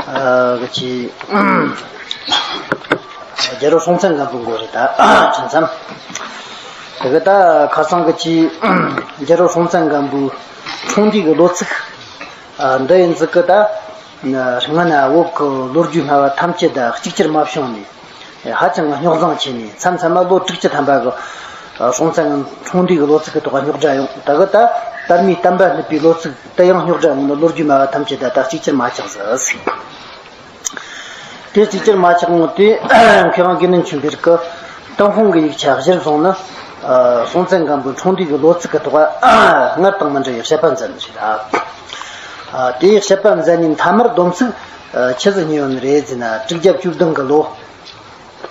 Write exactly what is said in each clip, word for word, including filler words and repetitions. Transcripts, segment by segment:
ཨ་གི་ཅི། རྒྱལ་པོ་སྲོང་བཙན་སྒམ་པོའི་མགོ་རེད་ད། ཁྱེད་ཚང་། དེ་གི་ད་ཁ་སང་གི་ཅི། རྒྱལ་པོ་སྲོང་བཙན་སྒམ་པོའི་འཁྲུངས་འདས་ཀྱི་ལོ་ཚིགས། ཨ་འདི་ཡིན་ཟིག་གི་ད། སྔ་ན་བོད་ཀྱི་ལོ་རྒྱུས་སྨྲ་བ་ཐམས་ཅད་ད་གཅིག་གྱུར་མ་བྱུང་ནས། ཧ་ཅང་རྙོག་འཛིང་ཆེ་ནས་མཚམས་མཚམས་མ་ལོ་དྲུག་ཅུ་ཐམ་པ་གི་སྲོང་བཙན་འཁྲུངས་འདས་ཀྱི་ལོ་ཚིགས་ཀྱི་ཐོག་རྙོག་དྲ་ཡོང་། ད་གི་ད་དར་མའི་བསྟན་པ་བསླུས་པའི་ལོ་ཚིགས་དེ་ཡང་རྙོག་དྲ་ཡོང་ནས་ལོ་རྒྱུས་སྨྲ་བ་ཐམས་ཅད་ད་ད་གཅིག་གྱུར་མ་ཆགས་ཟིག་དེ་གཅིག་གྱུར་མ་ཆགས་ངོ་དེ་མཁས་དབང་དགེ་འདུན་ཆོས་འཕེལ་གྱིས་ཏུན་ཧོང་གི་ཡིག་ཆ་གཞིར་བཟུང་ནས། ཨ་སྲོང་བཙན་སྒམ་པོའི་འཁྲུངས་འདས་ཀྱི་ལོ་ཚིགས་ཀྱི་ཐོག་སྔར་དང་མི་འདྲ་བའི་དཔྱད་པ་མཛད་ནི་རེད། ཨ་དེའི་དཔྱད་པ་མཛད་ནི་མཐའ་མར་སྡོམ་ཚིག་ཨ་ཆི་ཟིག་རྙེད་ཡོད་ནི་རེད་ཟེར་ན། དྲུག་བརྒྱ་བཅུ་བདུན་གྱི་ལོ།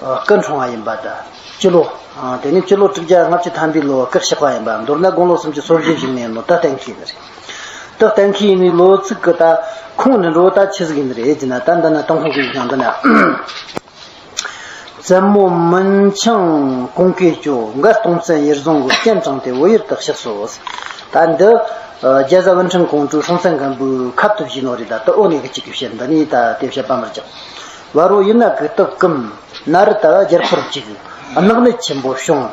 ཨ་སྐུ་འཁྲུངས་པ་ཡིན་པ་དང་། སྤྱི་ལོ། ཨ་དེ་ནས་སྤྱི་ལོ་དྲུག་བརྒྱ་ལྔ་བཅུ་ཐམ་པའི་ལོ་སྐུ་གཤེགས་པ་ཡིན་པ། མདོར་ན་དགུང་ལོ་སུམ་ཅུ་སོ་བཞི་བཞུགས་ནས་ཡིན་ནོ་ད་གཏན་འཁེལ་ཡིན་ནི་རེད། ད་གཏན་འཁེལ་ཡིན་ནི་ལོ་ཚིགས་ཀྱི་ད་ཁུངས་ནི་འགྲོ་ད་ཆི་ཟིག་ཡིན་ནི་རེད་ཟེར་ན། ད་འདི་ན་ཏུན་ཧོང་གི་ཡིག་ཆ་འདི་ན། བཙན་མོ་མིན་འཆང་ཀོང་ཀེ་ཅོ་མགར་སྟོང་བཙན་ཡུལ་བཟུང་གི་སྤྱན་དྲངས་ཏེ་བོད་ཡུལ་དུ་གཤེགས་སོ། ད་འདི་རྒྱ་བཟའ་བན་ཁྲིན་ཀོང་ཀྲུའུ་སྲོང་བཙན་སྒམ་པོའི་ཁབ་ཏུ་བཞེས་ནོ་རེད། ད་ད་འོ་ནས་གི་གཅིག་གི་བཤད། འདི་ནས་ད་དེ་བཤད་པ་མར་ཀྱང་། བ་རོ་ཡི་ན་གི་སྟག་ཀུམ། ན་རི་ད་བ་རྒྱལ་འཁོར་གཅིག་གནག་ནད་ཆེན་པོ་བྱུང་།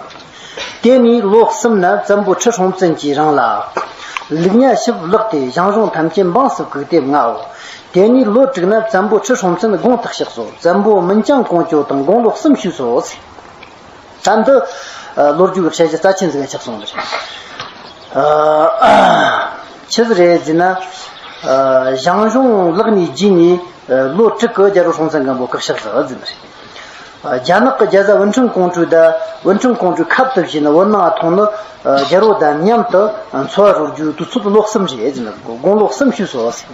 དེ་ནས་ལོ་གསུམ་ན་བཙན་པོ་ཁྲི་སྲོང་བཙན་གྱིས་རང་ལ། ལུག་ཉ་ཞིབ་བརླག་སྟེ་ཞང་ཞུང་ཐམས་ཅད་འབངས་སུ་བཀུག་སྟེ་མངའོ། དེ་ནས་ལོ་དྲུག་ན་བཙན་པོ་ཁྲི་སྲོང་བཙན་དགུང་དུ་གཤེགས་སོ། བཙན་པོ་མིན་ཅང་ཀོང་ཅོ་དང་དགུང་ལོ་གསུམ་བཞུགས་སོ། ད་འདི་ལོ་རྒྱུས་ཀྱི་བཤད་གཞི་རྩ་ཆེན་ཟིག་ཆགས་སོང་ནི་རེད། ཆི་ཟིག་རེད་ཟེར་ན། ཞང་ཞུང་བརླག་ནས་རྗེས་ནས་ལོ་དྲུག་གི་རྒྱལ་པོ་སྲོང་བཙན་སྒམ་པོ་སྐུ་གཤེགས་ཟིག་ཟེར་ནི་རེད། རྒྱ་ནག་གི་རྒྱ་བཟའ་བན་ཁྲིན་ཀོང་ཀྲུའུ་ད་བན་ཁྲིན་ཀོང་ཀྲུའུ་ཁབ་ཏུ་བཞེས་ནས་བོད་ནང་ཐོན་ནི། རྒྱལ་པོ་དང་མཉམ་དུ་འཚོ་བ་རོལ་རྒྱུའི་དུས་ཚོད་ལོ་གསུམ་རེད་ཟེར་ནི། དགུང་ལོ་གསུམ་བཞུགས་སོ།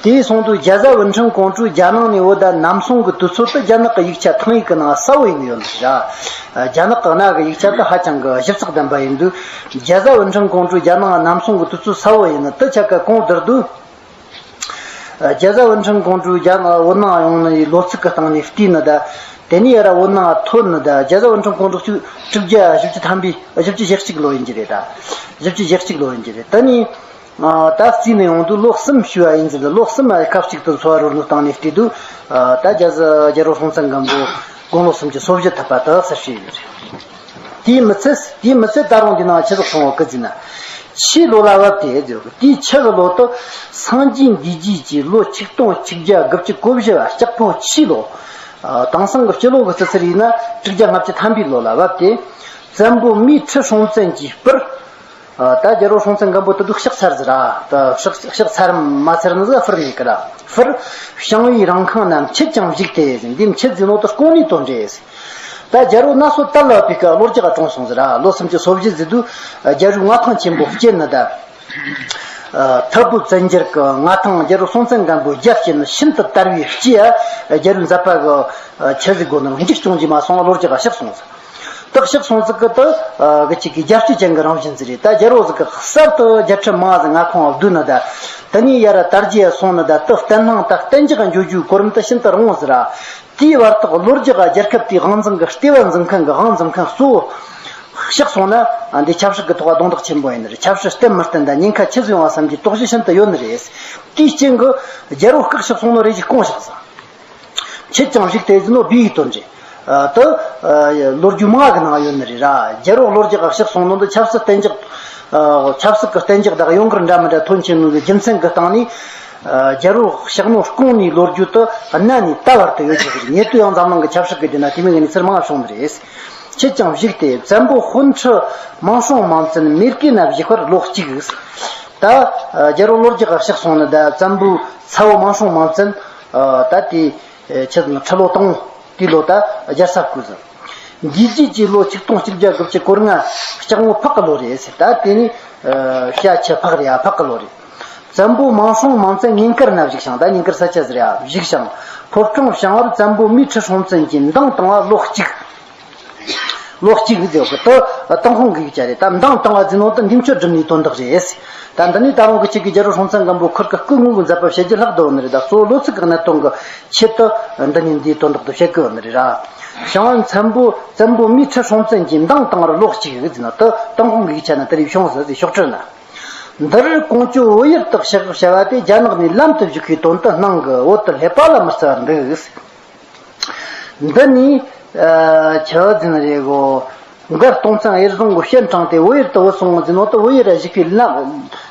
དེའི་སོང་དུས་རྒྱ་བཟའ་བན་ཁྲིན་ཀོང་ཀྲུའུ་རྒྱ་ནང་ནས་བོད་ད་གནམ་སོང་གི་དུས་ཚོད་དུ་རྒྱ་ནག་གི་ཡིག་ཆ་ཐང་ཡིག་གི་ནང་གསལ་བོ་ཡིན་ཡོད་ནི་རེད། རྒྱ་ནག་གི་གནའ་གི་ཡིག་ཆ་དུ་ཧ་ཅང་གི་ཞིབ་ཚགས་ལྡན་པ་ཡིན་དུས། རྒྱ་བཟའ་བན་ཁྲིན་ཀོང་ཀྲུའུ་རྒྱ་ནང་གནམ་སོང་གི་དུས་ཚོད་གསལ་བོ་ཡིན་ནི་དུ་ཆ་ག་གོང་བསྡུར་དུས། རྒྱ་བཟའ་བན་ཁྲིན་ཀོང་ཀྲུའུ་རྒྱ་ནག་བོད་ནང་ཡོང་ནི་ཡི་ལོ་ཚིགས་ཀྱི་སྟེང་ནས་བལྟས་ནི་ད། དེ་ནས་ཡ་ར་བོད་ནང་ཐོན་ནི་ད། རྒྱ་བཟའ་བན་ཁྲིན་ཀོང་ཀྲུའུ་དྲུག་བརྒྱ་བཞི་བཅུ་ཐམ་པའི་བཞི་བཅུ་ཞེ་གཅིག་ལོ་ཡིན་གྱི་རེད་ད། བཞི་བཅུ་ཞེ་གཅིག་ལོ་ཡིན་གྱི་རེད། ད་ནི། ད་བརྩིས་ནས་ཡོང་དུས་ལོ་གསུམ་བཞུགས་པ་ཡིན་ཟེར་ལ། ལོ་གསུམ་ཡ་ཁབ་གཅིག་ཏུ་འཚོ་བ་རོལ་ནོ་སྟེང་ནས་བལྟས་དུས། ད་རྒྱ་བཟའ་རྒྱལ་པོ་སྲོང་བཙན་སྒམ་པོ་དགུང་ལོ་སུམ་ཅུ་སོ་བཞི་ཐུབ་པ་དུ་ཟེར་བཤད་ཡོད་རེད། དེའི་མི་ཚད་དེའི་མི་ཚད་ད་རུང་འདི་ནང་ཆི་ཟིག་གསུངས་པ་གི་ཟེར་ན། ཕྱིའི་ལོ་ལ་བབ་སྟེ་ཟེར་གི། དེའི་ཕྱི་གི་ལོ་དུ་སངས་རྒྱས་འདས་རྗེས་ཀྱི་ལོ་ཆིག་སྟོང་གཅིག་བརྒྱ་དགུ་བཅུ་གོ་བཞི་བ་ལྕགས་ཕོ་ཕྱིའི་ལོ། དེང་སང་གི་སྤྱི་ལོ་གི་ཆི་ཟེར་ཡིན་ན་དྲུག་བརྒྱ་ལྔ་བཅུ་ཐམ་པའི་ལོ་ལ་བབ་སྟེ། བཙན་པོ་མིས་ཁྲི་སྲོང་བཙན་གྱི་སྤུར། ད་རྒྱལ་པོ་སྲོང་བཙན་སྒམ་པོ་དེ་དུས་གཤེགས་ཚར་ཟིག་ར། ད་གཤེགས་གཤེགས་ཚར་མ་ཚར་ནི་ཟིག་སྤུར་མེད་གི་ར། སྤུར་བཤང་བའི་རིང་ཁང་ན་མཆེད་ཀྱང་བཞུགས་ཏེ་ཟེར། འདི་མཆེད་ཟེར་ནོ་དེ་རྐང་ནི་དོན་རེད། ད་རྒྱལ་པོ་མངའ་གསོལ་དར་ལ་བབས་པའི་སྐབས་ལོ་རྒྱུས་ག་གྲོངས་སོང་ཟིག་ར། ལོ་སུམ་ཅུ་སོ་བཞི་ཟིག་དུས་རྒྱལ་པོའི་མངའ་ཐང་ཆེན་པོ་བསྐྱེད་ནི་ད། ཐུ་བོ་བཙན་རྒྱལ་གྱི་མངའ་ཐང་རྒྱལ་པོ་སྲོང་བཙན་སྒམ་པོའི་རྒྱལ་བསྐྱེད་ནི་ཤིན་ཏུ་དར་བའི་རྐྱེན། རྒྱལ་པོའི་མཛད་པ་གི་ཆི་ཟིག་དགོས་ནི་འཇིག་སྐྱོང་རྒྱུ་མ་སོང་བ་ལོ་རྒྱུས་ག་གཤེགས་སོང་ཟིག་དག་ཞིག་སོང་ཟིག་གི་དུ། གི་ཅིག་གི་རྒྱལ་སྤྱི་ཅན་གི་རང་བཞིན་ཟིག་རེད། ད་རྒྱལ་པོ་ཟིག་གི་གསར་དུ་རྒྱལ་ཁྲི་མང་ཟིག་མངའ་ཁོངས་བསྡུས་ནི་ད། དེ་ནས་ཡར་དར་རྒྱས་སོང་ནི་ད། དུ་བསྟན་ལྷིང་ད་གཏན་འཇགས་འགྱོ་རྒྱུའི་གོ་རིམ་དུ་ཤིན་ཏུ་རིང་བོ་ཟིག་ར། དེའི་བར་དུ་ལོ་རྒྱུས་ཀ་རྒྱལ་ཁབ་དེའི་དབང་འཛིན་གི་ལྟེ་བ་འཛིན་མཁན་གི་དབང་འཛིན་མཁན་གཙོ་བོ་གཤེགས་སོང་ན། འདི་ཆབ་སྲིད་གི་ཐོག་རྡུང་རྡེག་ཆེན་པོ་ཡིན་ནི་རེད། ཆབ་སྲིད་བརྟན་མི་བརྟན་ད་ཉེན་ཁ་ཆི་ཟིག་ཡོང་བ་བསམ་གྱི་དོགས་གཞི་ཤིན་ཏུ་ཡོད་ནི་རེད། དེའི་རྐྱེན་གི་རྒྱལ་པོ་སྐུ་གཤེགས་སོང་ནི་རེ་ཞིག་སྐོང་བཞག་ཟིག་མཆེད་ཀྱང་བཞུགས་ཏེ་ཟེར་ནོ་བི་ཡི་དོན་རེད། ཨ་དུ། ཨ་ལོ་རྒྱུས་མང་གི་ནང་ཡོད་ནི་རེད་ར། རྒྱལ་པོ་ལོ་རྒྱུས་ཀ་གཤེགས་སོང་ནོ་འདི་ཆབ་སྲིད་བརྟན་འཇགས། ཨ་ཆབ་སྲིད་ཀྱི་བརྟན་འཇགས་དང་ཡོང་ཁུར་འདྲ་མི་འདྲ་ཐོན་ཆེ་ནོ་གི་རྒྱུ་མཚན་གི་སྟེང་ནས། ཨ་རྒྱལ་པོ་གཤེགས་ནོ་སྐུང་ནས་ལོ་རྒྱུས་དུ་གནའ་ནས་ད་བར་དུ་ཡོད་ཀྱི་རེད། ཉེ་དུས་ཡང་འཛམ་གླིང་གི་ཆབ་སྲིད་ཀྱི་དུས་ན་དེ་མིན་གི་གནས་ཚུལ་མང་བྱུང་ནི་རེད། མཆེད་ཀྱང་བཞུགས་ཏེ་བཙན་པོ་དཔོན་ཁྲི་མང་སྲོང་མང་བཙན་མེར་གེ་ན་བཞུགས་པར་ལོ་གཅིག་ད་རྒྱལ་པོ་ལོ་རྒྱུས་ཀ་གཤེགས་སོང་ནི་ད་བཙན་པོའི་ཚ་བོ་མང་སྲོང་མང་བཙན་ད་དེ། ཆི་ཟེར་ན་ཁྲི་ལོ་དང་པོ་དེའི་ལོ་ད་རྒྱལ་ས་བསྐོས་ཟིན། འདས་རྗེས་ཀྱི་ལོ་ཆིག་སྟོང་གཅིག་བརྒྱ་དགུ་བཅུ་གོ་ལྔ་ལྕགས་མོ་ཕག་གི་ལོ་རེད་ཟེར། ད་དེ་ནི་བྱ་ཁྱི་ཕག་རེད་ཡ། ཕག་གི་ལོ་རེད། བཙན་པོ་མང་སྲོང་མང་བཙན་ཉིན་དཀར་ན་བཞུགས་ཤིང་། ད་ཉིན་དཀར་ས་ཆ་ཟེར་ཡ་བཞུགས་ཤིང་། ཕོ་བྲང་བྱང་བར་བཙན་པོ་མིས་ཁྲི་སྲོང་བཙན་གྱིས་མདངས་བཏང་བ་ལོ་གཅིག་ལོ་གཅིག་ཟེར་གི་དུ་ཏུན་ཧོང་གི་ཡིག་ཆ་རེད། ད་མདངས་བཏང་བ་ཟེར་ནོ་དུ་འདེམས་སྤྱོད་སྒྲུབ་ནས་དོན་དག་རེད། ད་འདི་ནས་ད་རུང་གི་ཆེད་ཀྱི་རྒྱལ་པོ་སྲོང་བཙན་སྒམ་པོ་ཁུར་གི་སྐུ་དངོས་ཀྱི་མཛད་པ་བཤད་རྒྱུ་ལྷག་ཏུ་ཡོད་ནི་རེད། ད་གཙོ་བོ་ལོ་ཚིགས་ཀྱི་གནད་དོན་གྱི་ཆེད་དུ་འདི་ནས་འདིའི་དོན་དག་ཏུ་བཤད་གི་ཡོད་ནི་རེད་ར། བྱང་བཙན་པོ་བཙན་པོ་མིས་ཁྲི་སྲོང་བཙན་གྱིས་མདངས་བཏང་བར་ལོ་གཅིག་ཟེར་ན་དུ་ཏུན་ཧོང་གི་ཡིག་ཆ་ན་དེ་རིགས་བྱུང་ཟེར་ཟེར་ཤོག་དྲིལ་ན། འདིར་ཀོང་ཇོ་བོད་ཡུལ་དུ་གཤེགས་བྱ་བ་དེ་རྒྱ་ནག་ནས་ལམ་དུ་བཞུགས་པའི་དོན་དུ་སྣང་གི། བོད་དུ་སླེབས་པ་ལ་མི་བརྩི་བར་འདུག། འདི་ནི་ཆི་ཟིན་རེད་གོ། མགར་སྟོང་བཙན་གཡུ་བཟུང་གི་སྤྱན་དྲངས་ཏེ་བོད་ཡུལ་དུ་བུད་སོང་ཟིན་ནོ་དུ་བོད་ཡུལ་ར་བཞུགས་པའི་ལམ་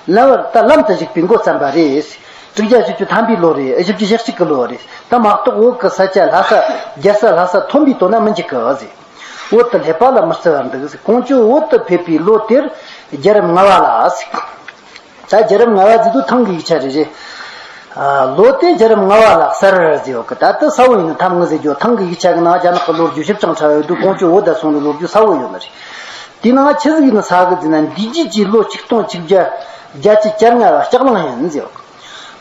ལམ་བར་ད་ལམ་དུ་བཞུགས་པའི་འགོ་བརྩམས་པ་རེད། དྲུག་བརྒྱ་བཞི་བཅུ་ཐམ་པའི་ལོ་རེད། བཞི་བཅུ་ཞེ་གཅིག་གི་ལོ་རེད། ད་མ་གཏོགས་བོད་ཀྱི་ས་ཆ་ལྷ་ས་རྒྱལ་ས་ལྷ་ས་ཐོན་པའི་དོན་ན་མི་འཇིག་གི་ཟེར། བོད་དུ་སླེབས་པ་ལ་མི་བརྩི་བར་འདུག་ཟེར། ཀོང་ཇོ་བོད་དུ་ཕེབས་པའི་ལོ་དེར་རྒྱལ་རབས་ལྔ་བ་ལ་ཟེར། ད་རྒྱལ་རབས་ལྔ་བ་ཟེར་དུས་ཐང་གི་ཡིག་ཆ་རེ་རེ། ཨ། ལོ་དེ་རྒྱལ་རབས་ལྔ་བ་ལ་གསར་ཟེར་ཡོད་གི། ད་ལྟ་ས་བོན་ཡིན་ན་ཐང་གི་ཟེར་རྒྱུ། ཐང་གི་ཡིག་ཆ་གི་ནང་རྒྱ་ནག་གི་ལོ་རྒྱུས་ཞིབ་ཅིང་ཕྲ་བ་ཡོད་དུས་ཀོང་ཇོ་བོད་དུ་སོང་ནས་ལོ་རྒྱུས་ས་བོན་ཡོད་ནི་རེད། དེའི་ནང་ཆི་ཟིག་ཡིན་ན་ས་གི་ཟེར་ན། འདས་རྗེས་ཀྱི་ལོ་ཆིག་སྟོང་གཅིག་བརྒྱ་བརྒྱད་ཅུ་གྱ་ལྔ་བ་ལྕགས་གླང་ཡིན་ཟེར་ཡོད་གི།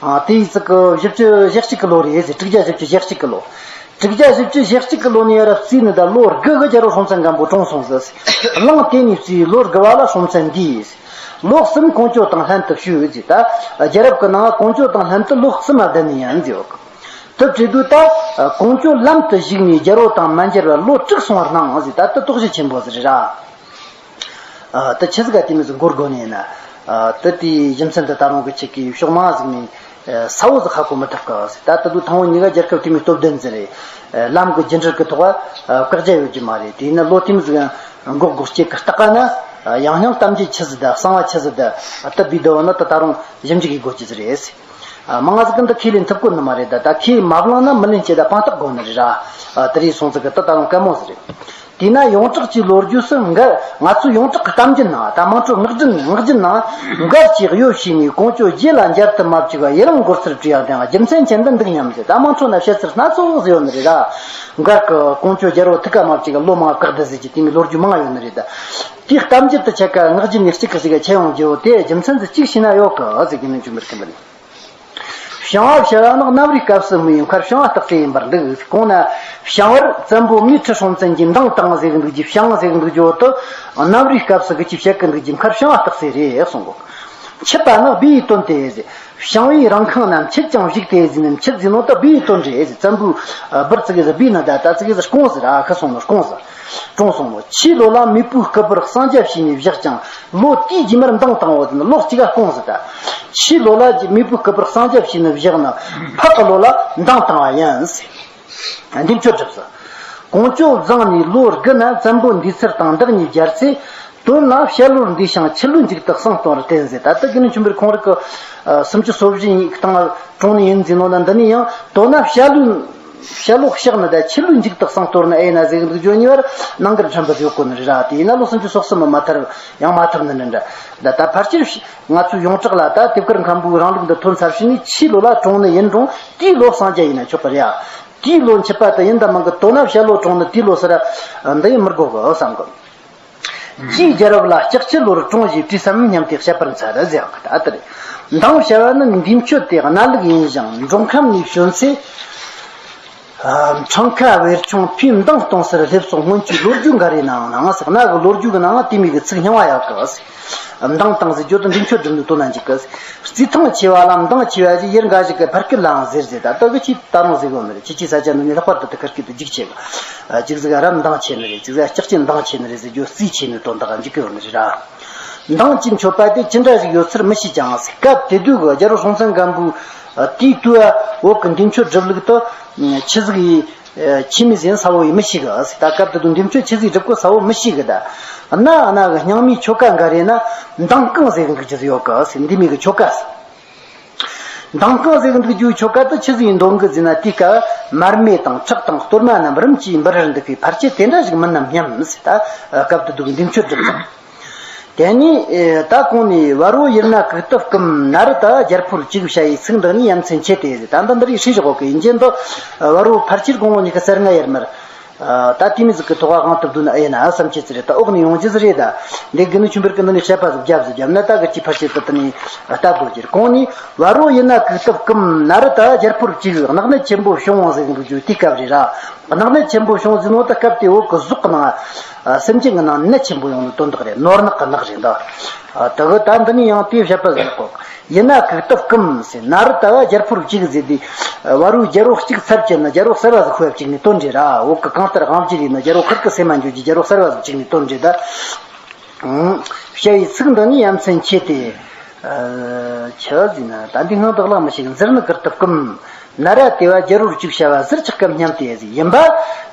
ཨ། དེའི་ཚིག་གི་བཞི་བཅུ་ཞེ་གཅིག་གི་ལོ་རེད་ཟེར། དྲུག་བརྒྱ་བཞི་བཅུ་ཞེ་གཅིག་གི་ལོ། དྲུག་བརྒྱ་བཞི་བཅུ་ཞེ་གཅིག་གི་ལོ་ནས་ཡར་བརྩིས་ནི་ད་ལོ་དགུ་གི་རྒྱལ་པོ་སྲོང་བཙན་སྒམ་པོ་གྲོངས་སོང་ཟེར། གླང་དེ་ནས་བརྩིས་ལོ་དགུ་བ་ལ་སྲོང་བཙན་འདས། ལོ་གསུམ་ཀོང་ཇོ་དང་ལྷན་དུ་བཞུགས་ཟེར། ད་རྒྱལ་རབས་ཀྱི་ནང་ཀོང་ཇོ་དང་ལྷན་དུ་ལོ་གསུམ་བསྡད་ནི་ཡིན་ཟེར་ཡོད་གི། དེ་བྱེད་དུས་ད་ཀོང་ཇོ་ལམ་དུ་བཞུགས་ནས་རྒྱལ་པོ་དང་མ་མཇལ་བར་ལོ་དྲུག་སོང་བར་སྣང་ཟེར། ད་དེ་དོགས་གཞི་ཆེན་པོ་ཟིག་རེད་ར། ཨ། ད་ཆི་ཟིག་ག་དེ་མོ་ཟིག་འགོར་དགོས་ནི་ཡིན་ན། ཨ། ད་དེའི་རྒྱུ་མཚན་དེ་ད་རུང་གི་ཁྱེད་ཀྱིས་ཕྱོགས་མང་ཟིག་ནས་གསལ་བོ་ཟིག་ཧ་གོ་མི་ཐུབ་གི་ཟེར། ད་ད་དུང་ཐང་བོད་གཉིས་ཀ་རྒྱལ་ཁབ་དེ་མོའི་སྟོབས་ལྡན་ཟིག་རེད། ལམ་གྱི་རྒྱུན་འགྲུལ་གྱི་ཐོག་བཀག་རྒྱ་ཡོད་རྒྱུ་མ་རེད། དེས་ན་ལོ་དེ་མོ་ཟིག་འགོར་དགོས་རྐྱེན་གྱི་རྟགས་ན། ཡང་སྙིང་གཏམ་རྒྱུད་ཆི་ཟིག་ད་གསང་བ་ཆི་ཟིག་ད་ཨ། ད་བི་དོ་ན་ད་ད་རུང་ཞིབ་འཇུག་གི་དགོས་རྒྱུ་ཟིག་རེད་ཟེར། ཨ། མང་ཟིག་གིས་འདི་ཁས་ལེན་ཐུབ་གོ་ནི་མ་རེད། ད་ད་ཁས་མ་བླངས་ན་མི་ལེན་ཅེས་ད་དཔང་རྟགས་དགོས་ནི་རེད་ར། ཨ། དེ་རེད་སོང་ཟིག་གི་ད་ད་རུང་དཀའ་མོ་ཟིག་རེད། དེས་ན་ཡོངས་གྲགས་ཀྱི་ལོ་རྒྱུས་སུ་མགར། ང་ཚོའི་ཡོངས་གྲགས་ཀྱི་གཏམ་རྒྱུད་ནང་། ད་དམངས་ཁྲོད་ངག་རྒྱུན། ངག་རྒྱུན་ནང་མགར་གྱིས་གཡོ་བྱས་ནས་ཀོང་ཇོ་རྗེ་ལ་མཇལ་དུ་མ་བཅུག་པར་ཡི་རང་འགོར་ཚུལ་བྲིས་ཡག་དེའང་རྒྱུ་མཚན་ཅན་དུ་འདུག་སྙམ་ཟེར། ད་དམངས་ཁྲོད་ན་བཤད་ཚུལ་སྣ་ཚོགས་ཟིག་ཡོད་ནི་རེད་ར། མགར་གྱིས་ཀོང་ཇོ་རྒྱལ་པོ་ཐུགས་ཀ་མ་བཅུག་གི་ལོ་མང་བཀག་སྡུད་ཟེར་གྱི་དེ་མོའི་ལོ་རྒྱུས་མང་ཡོད་ནི་རེད། ད་དེའི་གཏམ་རྒྱུད་དེ་ཆ་ག་ངག་རྒྱུན་ནས་གཅིག་གི་ཟིག་ག་ཁྱེར་ཡོང་རྒྱུ་བོ་དེ་རྒྱུ་མཚན་ཟིག་གཅིག་ཤེས་ན་ཡོད་གི་ཟེར་གི་ནི་འཇུ་མི་ར་ཁན་པ་ནི། བྱང་བ་ཞེས་པ་ནི་གནམ་རིའི་སྐབས་སུ་དམིགས་པའི་མཁར་བྱང་བ་སྟག་རྩེ་ཡིན་པར་འདུག། གོང་ན་བྱང་བར་བཙན་པོ་མིའི་ཁྲི་སྲོང་བཙན་གྱིས་མདངས་བཏང་ཟེར་གི་འདུག་རྒྱུ། བྱང་ཟེར་གི་འདུག་རྒྱུ་བོ་དེ་གནམ་རིའི་སྐབས་སུ་གི་ཅིག་བཤད་གི་འདུག་རྒྱུ། མཁར་བྱང་བ་སྟག་རྩེ་རེད་གསུང་གོ། འཆི་བ་ནི་སྦས་པའི་དོན་ཏེ་ཟེར། བྱང་བའི་རང་ཁང་ན་འཆི་ཅིང་བཞུགས་ཏེ་ཟེར་ནས། འཆི་ཟེར་ནོ་དེ་སྦས་པའི་དོན་རེད་ཟེར། བཙན་པོའི་སྦུར་ཙི་གེ་ཟིག་སྦས་ནི་ད། ད་ཙི་གེ་ཟིག་སྐོངས་ཟེར་ར། ཁ་སོང་ནོ་སྐོངས་ཟེར། གྲོངས་སོང་ནོ། ཆུའི་ལོ་ལ་མེས་པོའི་སྐུ་པར་གསང་རྒྱ་བྱས་ནས་བཞག་ཅིང་། ལོ་དེའི་རྗེས་མར་མདངས་བཏང་བ་ཟེར་ན། ལོ་གཅིག་ག་སྐོངས་ཟེར། ད་ཆུའི་ལོ་ལ་མེས་པོའི་སྐུ་པར་གསང་རྒྱ་བྱས་ནས་བཞག་ནས་ཕག་གི་ལོ་ལ་མདངས་བཏང་བ་ཡིན་ཟེར། འདས་མཆོད་བསྒྲུབས་ཟེར། ཀོང་ཇོ་བཟང་ནས་ལོ་དགུ་ན་བཙན་པོ་འདས་ཚུལ་དང་བདག་གཉིས་མཇལ་ཚེ། དོན་ལ་བྱ་ལོར་འདས་ཤིང་ཆུ་ལོའི་མཇུག་ཏུ་གསང་གཏོང་བར་བསྟན་ཟེར། ད་ལྟ་དགེ་འདུན་ཆོས་འཕེལ་ཁོང་རང་གི་ཨ་སུམ་ཅུ་སོ་བཞི་ཡི་སྟེང་གྲོངས་ནི་ཡིན་ཟེར་ནོ་ན། འདི་ནི་ཡང་དོན་ན་བྱ་ལོའི་བྱ་ལོ་གཤེགས་ནི་ད་ཆུ་ལོའི་མཇུག་ཏུ་གསང་གཏོང་ནི་ཨེ་ན་ཟེར་གི་འདུག་རྒྱུ་གཉིས་བར་རྣམ་འགར་ཕྲན་བུ་ཡོད་གོ་ནི་རེད་ར། དེ་ཡིན་ན་ལོ་སུམ་ཅུ་སོ་གསུམ་མ་མ་ཐར་ཡང་མ་ཐར་ནི་འདྲ་འདྲ། ད་ད་ཕལ་ཆེར་ང་ཚོའི་ཡོངས་གྲགས་ལ་ད་དེབ་དཀར་མཁན་པོའི་རིང་ལུགས་འདི་ཐོན་ཚར་ཕྱིན་ནས་ཆུའི་ལོ་ལ་གྲོངས་ནི་ཡིན་རུང་དེའི་ལོ་གསང་རྒྱ་ཡིན་ན་ཆོག་གི་རེད་ཨ། དེའི་ལོ་འཆི་བ་དེ་ཡིན་ད་མིན་གི། དོན་ན་བྱ་ལོ་གྲོངས་ནི་དེའི་ལོ་ཟེར་ར་འདི་ཡིན་མི་དགོས་གི་བསམ་གི། རྗེའི་རྒྱལ་རབས་ལ་ལྕགས་ཀྱི་ལོར་གྲོངས་ཞེས་བྲིས་སམ་སྙམ་སྟེ་བཤད་པར་འཚལ་ཟེར་གི། ད་ལྟ་རེད། མདངས་བྱ་བ་ནི་འདས་མཆོད་དེ་གནའ་ལུགས་ཡིན་ཞིང་། མགྲོན་ཁང་ནས་བྱོན་ཚེ། ཨ། འཕྲང་ཁ་བེར་ཆུང་ཕུའི་མདངས་གཏོང་སར་སླེབས་སོགས་སྔོན་གྱི་ལོ་རྒྱུས་འགའ་རེའི་ནང་ན་ཟེར། གནའ་གི་ལོ་རྒྱུས་ཀྱི་ནང་དེ་མོ་གི་ཚིག་རྙིང་བ་ཡོད་གི། མདངས་བཏང་ཟེར་རྒྱུ་དེ་འདས་མཆོད་བསྒྲུབས་ནས་དོན་ན་འཇུག་གི། རྩི་ཐང་ཆེ་བ་ལ་མདངས་ཆེ་བ་ཞེས་ཡུལ་འགའ་ཞིག་གི་ཕ་སྐད་ལའང་ཟེར་ཟེར། ད་ལྟ་གི་ཆེས་ད་རུང་ཟེར་གོ་ནི་རེད། ཁྱེད་ཀྱི་ས་ཆ་ནི་ངས་ལྷག་པར་དུ་དེ་ཁ་སྐད་དུ་རྒྱུགས་ཆེ་གི། ཅིག་ཟིག་རབ་མདངས་ཆེ་ནི་རེད། ཅིག་ཟིག་ལྕགས་ཀྱི་མདངས་ཆེ་ནི་རེད་ཟེར་རྒྱུ། རྩི་ཆེ་ནི་དོན་དག་འཇུག་གི་ཡོད་ནི་རེད་ར། མདངས་ཀྱི་མཆོད་པ་དེ་ཅི་འདྲ་ཞིག་ཡོད་ཚུལ་མི་ཤེས་ཀྱང་། སྐབས་དེ་དུས་ཀྱི་རྒྱལ་པོ་སྲོང་བཙན་སྒམ་པོའི་དུས་དུས་བོད་ཀྱི་འདས་མཆོད་སྒྲུབ་ལུགས་དེ་ཆི་ཟིག་ཡིན། ཨ། ཆི་མོ་ཟིག་ཡིན་ས་བོ་ཡིན་མི་ཤེས་གི། ད་སྐབས་དེ་དུས་འདས་མཆོད་ཆི་ཟིག་སྒྲུབ་དགོས་ས་བོ་མི་ཤེས་གི། ད་གནའ་གནའ་གི་རྙིང་མའི་ཆོ་ག་འགའ་རེ་ན་མདངས་བསྐང་ཟེར་གི་འདུག་རྒྱུ་ཟིག་ཡོད་གི། འདི་མོ་གི་ཆོ་ག་ཟེར། མདངས་བསྐང་ཟེར་གི་འདུག་རྒྱུའི་ཆོ་ག་དེ་ཆི་ཟིག་འདོན་གི་ཟེར་ན། དེའི་སྐབས་མར་མེ་དང་ཁྲག་དང་གཏོར་མ་རྣམས་རིམ་གྱིས་འབུར་ར་འདུག་གི། ཕལ་ཆེར་དེ་འདྲ་ཞིག་མིན་ནམ་སྙམ་ཟེར། ད་སྐབས་དེ་དུས་འདས་མཆོད་སྒྲུབ་ཙང་། དེ་ནས་ད་གོང་ནས་བ་རོ་ཡི་ན་གུག་ཏུ་བསྐུམ། ན་རུ་ད་བ་རྒྱལ་ཕོར་བཅུག་བྱ་ཡི་ཚིག་འདི་ནི་ཡ་མཚན་ཆེ་སྟེ་ཟེར། ད་འདི་འདི་རིགས་ཧྲིལ་བཞག་གི་ཡིན་གྱི། འདི་བ་རོ་ཕལ་ཆེར་དགུང་ལོ་ཉི་ཤུ་རྩ་ལྔ་ཡར་མར། ཨ། ད་དེ་མོ་ཟིག་གི་ཐོག་ག་དབང་དུ་བསྡུ་ན་ཨེ་ན་བསམ་ཆེ་ཟིག་རེད། ད་འོག་ནས་ཡོང་རྒྱུ་ཟིག་རེད། ད་འདི་དགེ་འདུན་ཆོས་འཕེལ་གྱིས་འདི་ནས་བཤད་པ་ཟིག་བརྒྱབ་ཟིག་བརྒྱབ་ན། ད་གི་ཅི་ཕལ་ཆེར་དུ་དེ་ནས་ལྟ་དགོས་ཀྱི་རེད། གོང་ནས་བ་རོ་ཡི་ན་གུག་ཏུ་བསྐུམ། ན་རུ་ད་བ་རྒྱལ་ཕོར་བཅུག། གནག་སྣེ་ཆེན་པོ་བྱུང་ཟེར་གི་འདུག་རྒྱུ་དེའི་སྐབས་རེད་ར། གནག་སྣེ་ཆེན་པོ་བྱུང་ཟེར་ནོ་ད་སྐབས་དེ་བོད་གི་གཟུགས་ཀྱི་ནང་། ཨ། སེམས་ཅན་གྱི་ནང་ནད་ཆེན་པོ་ཡོང་ནི་དོན་དག་རེད། ནོར་ནག་གི་ནག་རེད་འདུག། ཨ། ད་གི་ད་འདི་ནས་ཡང་དེ་བཤད་པ་ཟིག་གོ། ཡི་ན་གུག་ཏུ་བསྐུམ་ཟེར། ན་རུ་ད་བ་རྒྱལ་ཕོར་བཅུག་ཟེར་དུས། བ་རོའི་རྒྱལ་པོ་གཅིག་ཚར་བཅད་ན་རྒྱལ་པོ་གསར་བ་ཟིག་ཁོ་ཡ་བཅུག་ནི་དོན་རེད་ར། བོད་གི་གང་ལྟར་དབང་བསྒྱུར་ཡིན་ན་རྒྱལ་པོ་ཁུར་གི་སེམས་མ་འཇོག་རྒྱུ། རྒྱལ་པོ་གསར་བ་ཟིག་བཅུག་ནི་དོན་རེད། ད་བྱ་ཡི་ཚིག་འདི་ནི་ཡ་མཚན་ཆེ་སྟེ། ཆི་ཟིག་ན་ད་འདི་སྔོན་དུ་གླེང་མི་ཤེས། ཟུར་ནི་ཀིར་ཏི་བཀུམ། ན་ར་དེ་བ་རྒྱལ་པོར་བཅུག་བྱ་བ་ཟུར་ཆག་གམ་སྙམ་སྟེ་ཟིག་ཡིན་པ།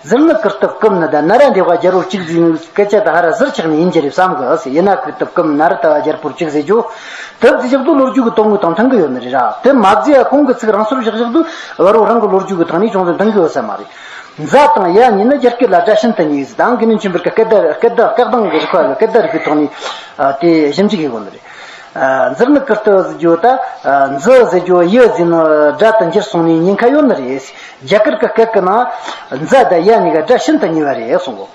ཟུར་ནི་ཀིར་ཏི་བཀུམ་ནི་ད་ན་ར་འདི་བ་རྒྱལ་པོར་བཅུག་ཟིག་ནི་སྐད་ཆ་ད་ཧ་ར་ཟུར་ཆག་ནི་ཡིན་གྱི་རེད་བསམ་གི་ཟིག་ཡིན་ན་ཀིར་ཏི་བཀུམ་ན་ར་ད་བ་རྒྱལ་པོར་བཅུག་ཟེར་རྒྱུ། དེ་ཟིག་བཞག་དུས་ལོ་རྒྱུས་ཀྱི་དོན་དངོས་དང་མཐུན་གི་ཡོད་ནི་རེད་ར། དེ་མ་ཟིག་ཡ་ཁོང་གི་ཚིག་རང་སོར་བཞག་བཞག་དུས་བ་རོ་རང་གི་ལོ་རྒྱུས་ཀྱི་ཐོག་ནས་ཅུང་ཟད་མཐུན་གི་ཡོད་ས་མ་རེད། མཛའ་དང་ཡ་གཉིས་ནི་རྒྱ་སྐད་ལ་སྒྲ་ཤིན་ཏུ་ཉེ་ཟིག་དང་གི་ནི་མཆིན་པར་གི་སྐད་བརྡ་སྐད་བརྡ་སྐད་གདངས་ཀྱི་རིག་པ་གི་སྐད་བརྡ་རིག་པའི་ཐོག་ནས་དེ་ཞིབ་འཇུག་ཡེ་གོ་ནི་རེད། ཟུར་ནི་ཀིར་ཏི་ཟེར་རྒྱུ་ད་མཛུ་ཟེར་རྒྱུ་ཡི་ཟེར་ནི་སྒྲ་དུ་འགྱུར་སོང་ནས་ཉེན་ཁ་ཡོད་ནི་རེད། རྒྱ་གར་གི་སྐད་ཀྱི་ནང་མཛའ་དང་ཡ་གཉིས་ཀ་སྒྲ་ཤིན་ཏུ་ཉེ་བ་རེད་གསུང་གོ།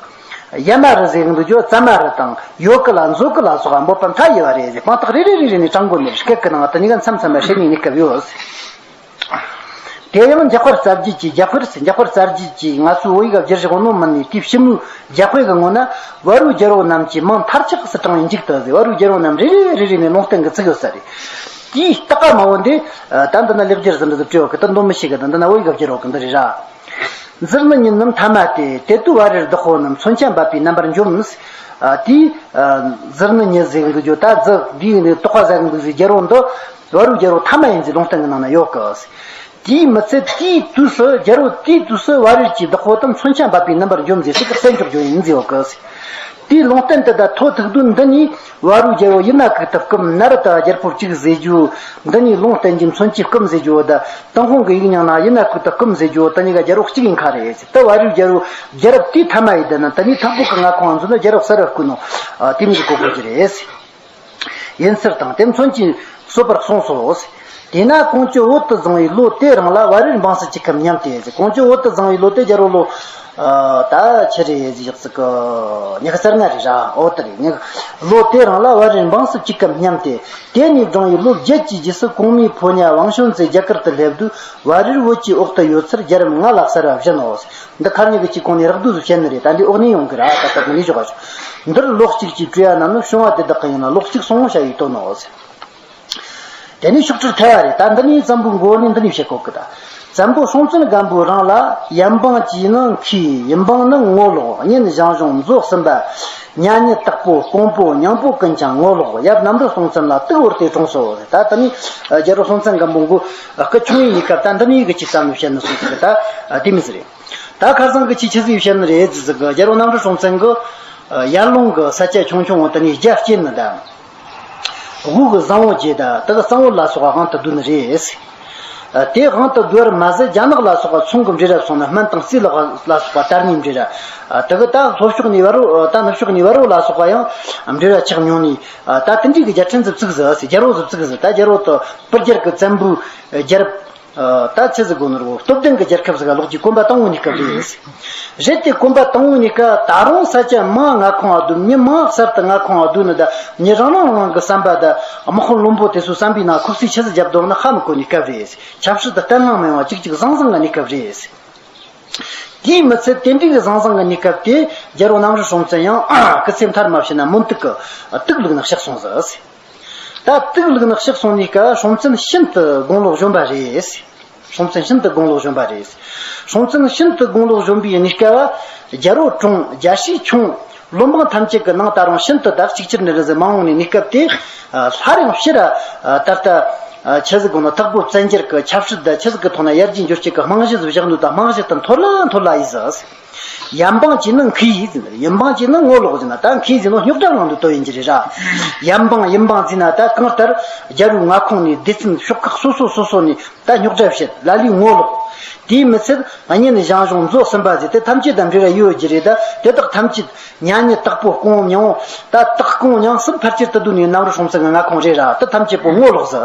ཡ་མ་རི་ཟེར་གི་འདུག་རྒྱུ་ཙ་མ་རི་དང་ཡོ་གི་ལ་མཛོ་གི་ལ་སོགས་འབོད་པ་མཐའ་ཡས་པ་རེད་ཟེར། དཔང་རྟགས་རེ་རེ་རེ་རེ་ནས་དྲངས་དགོས་ནི་རེད། སྐད་ཀྱི་ནང་དུ་གཉིས་ཀ་མཚམས་མཚམས་ལ་ཧྲེ་ནས་གནས་སྐབས་ཡོད། དེ་ཡང་འཇམ་དཔལ་རྩ་རྒྱུད་ཀྱི་འཇམ་དཔལ་ཟེར། འཇམ་དཔལ་རྩ་རྒྱུད་ཀྱིས་ང་ཚོའི་བོད་ཡིག་བསྒྱུར་བཞག་ནོ་མིན་ནས་དེའི་ཕྱི་མོའི་རྒྱ་དཔེ་གི་ངོ་ན་བ་རུའི་རྒྱལ་པོ་རྣམས་ཀྱི་མིང་མཐར་ཆགས་སུ་དྲངས་པའི་མཇུག་ཏུ་ཟེར། བ་རུའི་རྒྱལ་པོ་རྣམས་རེ་རེ་རེ་རེ་ནས་ལུང་བསྟན་གི་ཚིག་ཡོད་ས་རེད། དེའི་རྟགས་མ་བོ་འདི་ད་འདི་ན་ལེགས་སྦྱར་ཟིན་འདྲ་དུ་བྲིས་ཡོད་གི། ད་འདོན་མི་ཤེས་གི། ད་འདི་ན་བོད་ཡིག་བསྒྱུར་ཡོད་གི་འདི་རེད་ར། ཟུར་ནི་ཉིད་རྣམས་ཐ་མ་སྟེ། དེ་དུས་བ་རིར་བདག་པོ་རྣམས་མཚོན་ཆ་འབབ་པའི་རྣམ་པར་འཇོམས། དེའི་ཟུར་ནི་ཉིད་ཟེར་གི་འདུག་རྒྱུ་ད་ཟུར་འདིའི་ནི་དོགས་པ་ཟ་གི་འདུག་ཟེར། རྒྱལ་པོ་འདི་བ་རུའི་རྒྱལ་པོ་ཐ་མ་ཡིན་ཟེར་ལུང་བསྟན་གི་ནང་ན་ཡོད་གི། དེས་མི་ཚད་དེའི་དུས་སུ་རྒྱལ་པོ་དེའི་དུས་སུ་བ་རིར་གྱི་བདག་པོ་དང་མཚོན་ཆ་འབབ་པའི་རྣམ་པར་འཇོམས་ཟེར་ཚིག་གི་གསལ་འཇོག་རྒྱུ་ཡིན་ཟེར་ཡོད་གི། དེའི་ལུང་བསྟན་དེ་དག་ཐོ་ཐུག་དུས་འདི་ནས་བ་རུའི་རྒྱལ་པོ་ཡི་ན་ཀིར་ཏི་བཀུམ་ན་ར་ད་བ་རྒྱལ་པོར་བཅུག་ཟེར་རྒྱུ། འདི་ནས་ལུང་བསྟན་གྱི་མཚོན་ཆའི་བཀུམ་ཟེར་རྒྱུ་བོ་ད་ཏུན་ཧོང་གི་ཡིག་རྙིང་ན་ཡི་ན་ཀིར་ཏི་བཀུམ་ཟེར་རྒྱུ་བོ་དེ་གཉིས་ཀ་རྒྱལ་པོ་གཅིག་ཡིན་ཁ་རེད། ད་བ་རུའི་རྒྱལ་པོ་རྒྱལ་རབས་དེའི་ཐ་མ་ཡི་དེ་ནི་དེ་ནས་ཐག་པོ་གི་མངའ་ཁོངས་ང་ཚོ་ནི་རྒྱལ་རབས་གསར་བ་བསྐོས་ནོ། དེ་མིན་གྱི་གོ་དགོས་ཀྱི་རེད། ཡིན་ཚུལ་དང་དེ་མཚོན་གྱིས་གསོད་པར་གསུངས་སོ། དེས་ན་ཀོང་ཇོ་བོད་དུ་བཟུང་བའི་ལོ་དེ་རིང་ལ་བ་རིར་འབངས་སུ་བཅུག་གམ་སྙམ་སྟེ། ཀོང་ཇོ་བོད་དུ་བཟུང་བའི་ལོ་དེ་རྒྱལ་པོ་ལོ། ད་ཆི་རེད་ཟེར་ཅིག་གི་ཉི་ཤུ་རྩ་ལྔ་རེད་ར། འོ་དེ་རེད། ཉི་ལོ་དེ་རིང་ལ་བ་རིར་འབངས་སུ་བཅུག་གམ་སྙམ་སྟེ། དེ་ནས་བགྲངས་པའི་ལོ་བརྒྱད་ཀྱི་རྗེས་སུ་གོང་མའི་ཕོ་ཉ་ཝང་ཤོན་ཙེ་རྒྱ་གར་དུ་སླེབས་དུས་བ་རིར་བོད་ཀྱི་འོག་ཏུ་ཡོད་ཚུལ་རྒྱལ་རབས་ལྔ་ལ་གསལ་བར་བཞིན་ནོ། འདི་ཁ་ཉིན་གྱི་ཅིག་གོང་ནས་རགས་བསྡུས་སུ་བཤད་ནི་རེད། ད་འདི་འོག་ནས་ཡོང་གི་ར། ད་ལྟ་འདི་ནས་ཞོག་ག་འདིར་ལོ་གཅིག་གི་གྲོས་ཡ་ན་ནི་བྱུང་བ་དེ་དག་གི་ཡིན་ན་ལོ་གཅིག་སོང་བྱ་ཡི་དོན་ནོ། དེ་ནས་ཤོག་དྲིལ་ཐལ་བ་རེད། ད་འདི་ནས་བཙན་པོའི་མགོ་ནས་འདི་ནས་བཤད་གོ་གི། ད་བཙན་པོ་སྲོང་བཙན་སྒམ་པོ་རང་ལ་ཡབ་འབངས་ཀྱི་ནི་མཁས། ཡུམ་འབངས་ནི་ངོ་ལོག། གཉེན་ཞང་ཞུང་མཛོ་གསུམ་པ། ཉ་ཉི་དྭགས་པོ་ཀོང་པོ་ཉང་པོ་ཀུན་ཀྱང་ངོ་ལོག། ཡབ་གནམ་རི་སྲོང་བཙན་ལ་དུག་བོར་ཏེ་གྲོངས་སོ། ད་ད་ནི་རྒྱལ་པོ་སྲོང་བཙན་སྒམ་པོ་མགོ་སྐུ་ཆུང་བའི་གནས་སྐབས་ད་འདི་ནས་གི་ཅིག་བསམ་བློ་བཤད་ནི་སོང་ཟིག། ད་དེ་མི་ཟེར་རེད། ད་ཁ་སང་གི་ཅིག་ཆི་ཟིག་བཤད་ནི་རེད་ཟེར་ཟིག། རྒྱལ་པོ་གནམ་རི་སྲོང་བཙན་གི་ཡར་ལུང་གི་ས་ཆ་ཆུང་ཆུང་བོ་དེ་ནས་རྒྱ་བསྐྱེད་ནི་ད། དབུ་གི་བཟང་བོ་བརྒྱད་དང་དེ་གི་གཙང་བོ་ལ་སོགས་པ་དབང་དུ་བསྡུས་ནི་རེད། དེ་དབང་དུ་བསྡུ་བར་མ་ཟད་རྒྱ་ནག་ལ་སོགས་པ་ཚོང་གི་འབྲེལ་བ་སོང་ན་སྨན་དང་རྩིས་ལ་ལ་སོགས་པ་དར་ནས་འབྲེལ་བ། དེ་གི་ད་ལྷོ་ཕྱོགས་ནས་བར་བོ་ད་ནུབ་ཕྱོགས་ནས་བར་བོ་ལ་སོགས་པ་ཡང་འབྲེལ་བ་ཆགས་མྱོང་ནས། ད་དེ་འདྲའི་གི་རྒྱལ་ཕྲན་ཟིག་བཙུགས་ཟིག། རྒྱལ་པོ་ཟིག་བཙུགས་ཟིག། ད་རྒྱལ་པོ་དེ་སྤུ་རྒྱལ་གི་བཙན་པོའི་རྒྱལ་རབས། ད་ཆི་ཟིག་དགོས་ནོ་རེད། སྟོབས་ལྡན་གྱི་རྒྱལ་ཁབ་ཟིག་ག་ལོག་རྒྱུའི་གོམ་པ་དང་པོའི་གནས་སྐབས་རེད། རེད་དེ་གོམ་པ་དང་པོའི་གནས་སྐབས་ད་རུང་ས་ཆ་མང་མངའ་ཁོངས་བ་བསྡུ། མི་མང་གསར་དུ་མངའ་ཁོངས་བ་བསྡུ་ནི་ད་མི་རང་རང་རང་གི་བསམ་པ་ད་དམག་དཔོན་བློན་པོ་དེ་ཚོའི་བསམ་པའི་ནང་ཁོག་རྩིས་ཆི་ཟིག་རྒྱབ་འདུག་ན་ཧ་མི་གོ་ནི་སྐབས་རེད། ཆབ་སྲིད་དུ་བརྟན་ལྷིང་མི་ཡོང་བ་གཅིག་གཅིག་ཟང་ཟིང་གི་གནས་སྐབས་རེད། དེས་མི་ཚད་དེ་འདྲའི་གི་ཟང་ཟིང་གི་གནས་སྐབས་དེ་རྒྱལ་པོ་གནམ་རི་སྲོང་བཙན་ཡང་སྐུ་ཚེ་མཐར་མ་ཕྱིན་ན་མུན་སྟུག་གི་སྟུག་བླུགས་ནས་གཤེགས་སོང་ཟིག། ད་དུག་བླུགས་ནས་གཤེགས་སོང་ནས་སྐབས་སྲོང་བཙན་ཤིན་ཏུ་དགུང་ལོ་གཞོན་པ་རེད། སྲོང་བཙན་ཤིན་ཏུ་དགུང་ལོ་གཞོན་པ་རེད། སྲོང་བཙན་ཤིན་ཏུ་དགུང་ལོ་གཞོན་པའི་གནས་སྐབས་རྒྱལ་པོ་གྲོངས། རྒྱལ་སྲིད་ཆུང་། བློན་འབངས་ཐམས་ཅད་ཀྱི་ནང་ད་རུང་ཤིན་ཏུ་ད་གཅིག་ཁྱེར་ནི་རེད་ཟེར་མ་འོངས་ནས་གནས་སྐབས་དེ། སླར་ཡང་ཕྱིར་ད་ལྟ་ཆི་ཟིག་དགོས་ན་དྭགས་པོ་བཙན་འགྱུར་གྱི་ཆབ་སྲིད་དང་ཆི་ཟིག་གི་ཐོག་ན་ཡར་རྒྱས་འགྱུར་བྱེད་ཀྱི་རྨང་གཞི་ཟིག་བཞག་འདུག། ད་རྨང་གཞི་དེ་མཐོ་ལ་མཐོ་ལ་ཡིན་ཟིག། ཡབ་འབངས་ཀྱི་ནི་མཁས་ཡིན། ཡུམ་འབངས་ཀྱི་ནི་ངོ་ལོག་ཟེར་ན་ད་མཁས་ཟེར་ནོ་རྙོག་དྲ་ནང་དུ་དོན་ཡིན་གྱི་རེད་ར། ཡབ་འབངས་ཡུམ་འབངས་ཟེར་ན་ད་གང་ལྟར་རྒྱལ་པོའི་མངའ་ཁོངས་ནས་སྡེ་ཚན་ཕྱོགས་ཁག་སོ་སོ་སོ་སོ་ནས་ད་རྙོག་དྲ་བཤད། ལ་ལུའི་ངོ་ལོག། དེས་མི་ཚད་གཉེན་ཞང་ཞུང་མཛོ་གསུམ་པ་ཟེར་དེ་ཐམས་ཅད་དང་འབྲེལ་བ་ཡོད་ཀྱི་རེད། ད་དེ་དག་ཐམས་ཅད་ཉ་ཉི་དྭགས་པོ་ཀོང་ཉང་ད་དྭགས་ཀོང་ཉང་གསུམ་ཕལ་ཆེར་དུ་བསྡུས་ནས་གནམ་རི་སྲོང་བཙན་གྱི་མངའ་ཁོངས་རེད་ར། དེ་ཐམས་ཅད་པོ་ངོ་ལོག་ཟིག།